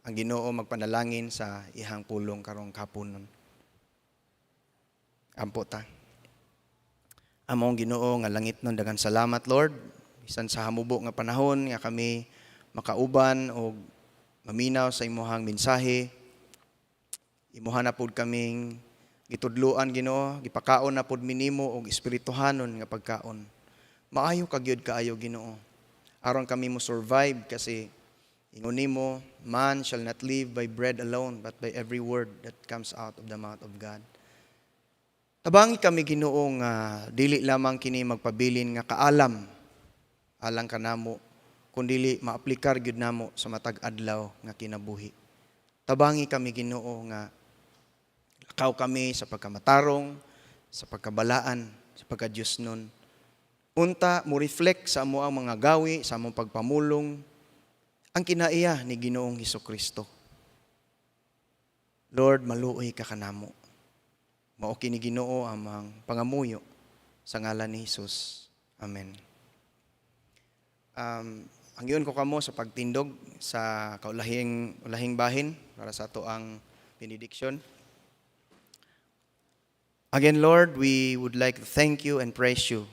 ang Ginoo magpanalangin sa iyang pulong karong kapunon. Ampo ta. Among Ginoo nga langitnon, daghan salamat, Lord, bisan sa hamubo nga panahon nga kami makauban og maminaw sa imuhang mensahe. Imuha na pud kaming gitudloan, Ginoo, gipakaon na pud mi nimo og espirituhanon nga pagkaon. Maayo ka gyud kaayo, Ginoo. Aron kami mo survive kasi ingon nimo, "Man shall not live by bread alone but by every word that comes out of the mouth of God." Tabangi kami, Ginoo, nga dili lamang kini magpabilin nga kaalam alang kanamo kundili maaplikar gyud namo sa matag adlaw nga kinabuhi. Tabangi kami, Ginoo, nga lakaw kami sa pagkamatarong, sa pagkabalaan, sa pagka-Diyosnon. Unta mo reflect sa amo ang mga gawi, sa among pagpamulong, ang kinaiya ni Ginoong Hesus Kristo. Lord, maluoy ka kanamo. Mao kini, Ginoo, among pangamuyo sa ngalan ni Jesus. Amen. Hangyoon ko kamo sa pagtindog sa kaulahing ulahing bahin para sa ato ang benediction. Again, Lord, we would like to thank you and praise you.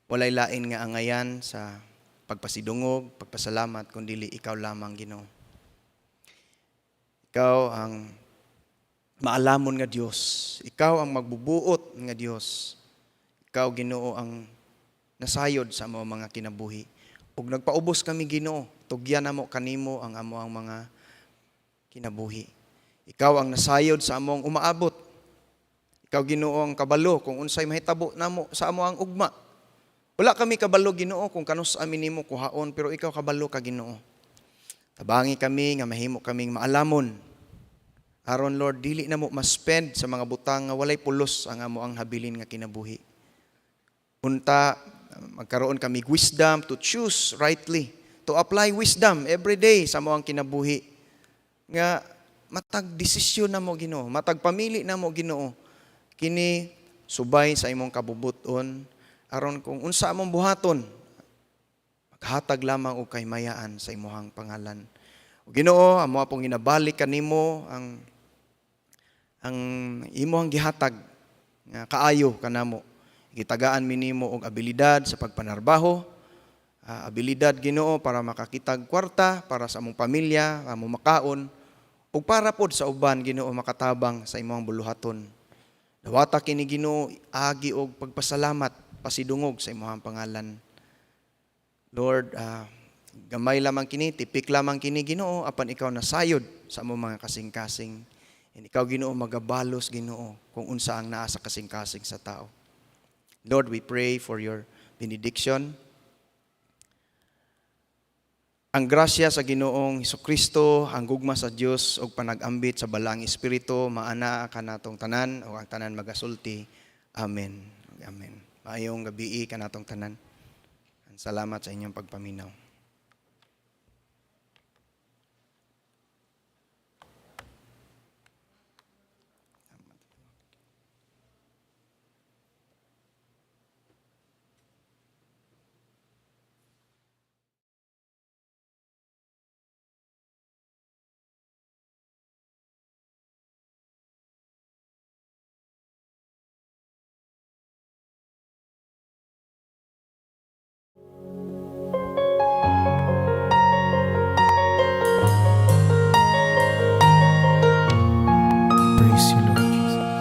Walay lain nga angayan sa pagpasidungog, pagpasalamat, kundi ikaw lamang, Ginoo. Ikaw ang maalamon nga Dios. Ikaw ang magbubuot nga Dios. Ikaw, Ginoo, ang nasayod sa among mga kinabuhi. Ug nagpaubos kami, Ginoo, tugyan namo kanimo ang among mga kinabuhi. Ikaw ang nasayod sa among umaabot. Ikaw, Ginoo, ang kabalo kung unsay mahitabo namo sa among ugma. Wala kami kabalo, Ginoo, kung kanus-a mi nimo kuhaon, pero ikaw kabalo ka, Ginoo. Tabangi kami nga mahimo kaming maalamon. Aron, Lord, dili namo ma-spend sa mga butang nga walay pulos ang among habilin nga kinabuhi. Unta magkaroon kami wisdom to choose rightly, to apply wisdom every day sa among kinabuhi. Nga matag desisyon namo, Ginoo, matag pamili namo, Ginoo, kini subay sa imong kabubuton aron kung unsa among buhaton maghatag lamang og kahimayaan sa imong pangalan. O Ginoo, amo pong ginabalik kanimo ang imong gihatag nga kaayo kanamo. Gitagaan mi nimo og abilidad sa pagpanarbaho, abilidad, Ginoo, para makakitag kwarta para sa among pamilya, among makaon ug para pod sa uban, Ginoo, makatabang sa imong buluhaton. Dawata kini, Ginoo, agi og pagpasalamat, pasidungog sa imong pangalan. Lord, gamay lamang kini, tipik lamang kini, Ginoo, apan ikaw nasayod sa among mga kasing-kasing. And ikaw, Ginoo, magabalos, Ginoo, kung unsa ang naa sa kasing-kasing sa tao. Lord, we pray for your benediction. Ang grasya sa Ginoong Kristo, ang gugma sa Dios ug panag-ambit sa Balaang Espiritu maana kanatong tanan ug ang tanan magasulti. Amen. Amen. Maayong gabii kanatong tanan. Salamat sa inyong pagpaminaw. Praise you, Lord Jesus.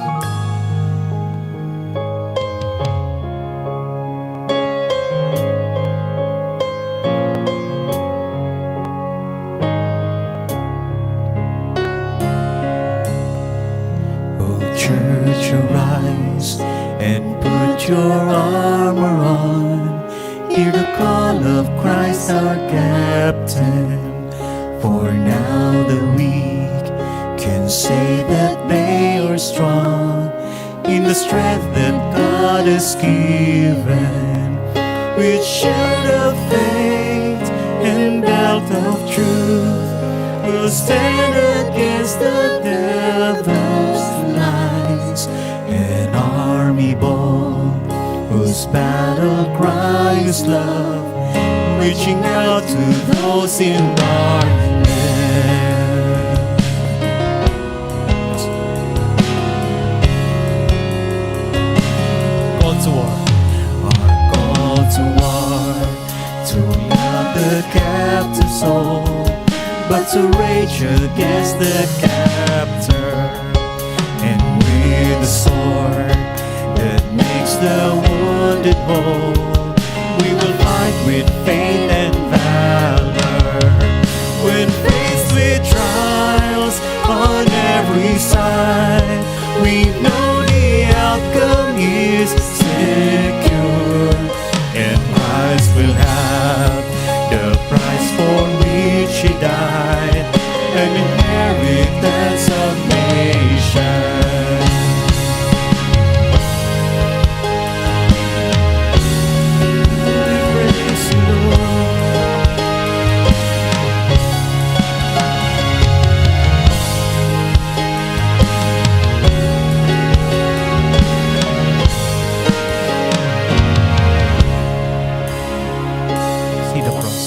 O church, arise and put your armor on. Hear the call of Christ our captain. For now the weak can say that they are strong in the strength that God has given. With shield of faith and belt of truth, we'll stand against the devil's lies. An army bold, whose battle cry is love, reaching out to those in darkness. Call to war. Our call to war, to love the captive soul, but to rage against the captor. And with the sword that makes the wounded whole, we will fight with faith and valor. When faced with trials on every side, we know the outcome is secure, and Christ will have the prize for which He died, an inheritance of nations. We praise you, Lord. See the cross.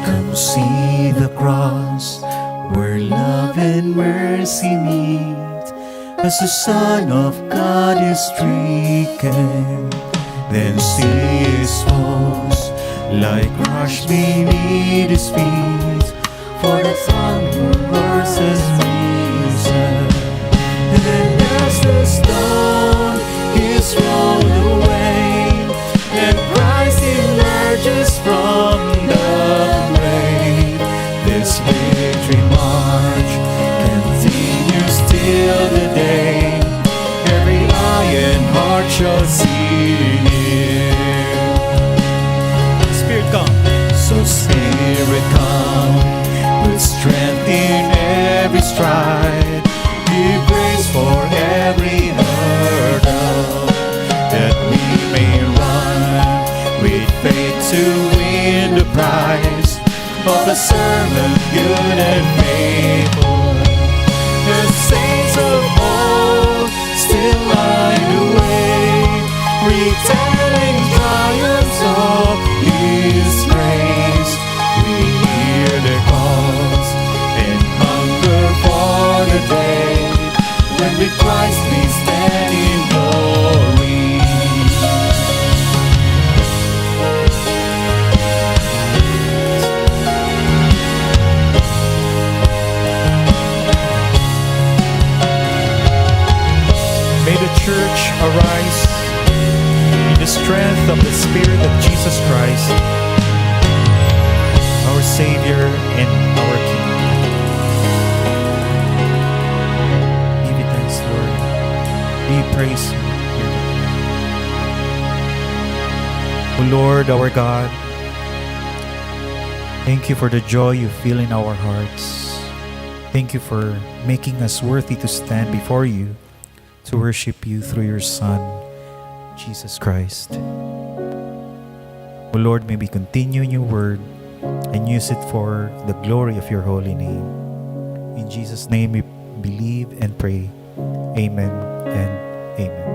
Come see the cross where love and mercy meet. As the Son of God is stricken, then see his foes lie crushed beneath his feet, for the conqueror has risen. And as the stone is rolled away, and Christ emerges from the grave, this victory march continues till the day every eye and heart shall see Him. Spirit, come. So Spirit, come, with strength in every stride. Give grace for every hurdle, that we may run with faith to win the prize of a servant good and faithful. The saints of old still light the way, retelling triumphs of His grace. We hear the calls and hunger for the day when with Christ we stand in glory. May the church arise in the strength of the Spirit of Jesus Christ, our Savior and our King. Give you thanks, Lord. We praise you, dear God. O Lord, our God, thank you for the joy you feel in our hearts. Thank you for making us worthy to stand before you to worship you through your Son, Jesus Christ. O Lord, may we continue in your word and use it for the glory of your holy name. In Jesus' name we believe and pray. Amen and amen.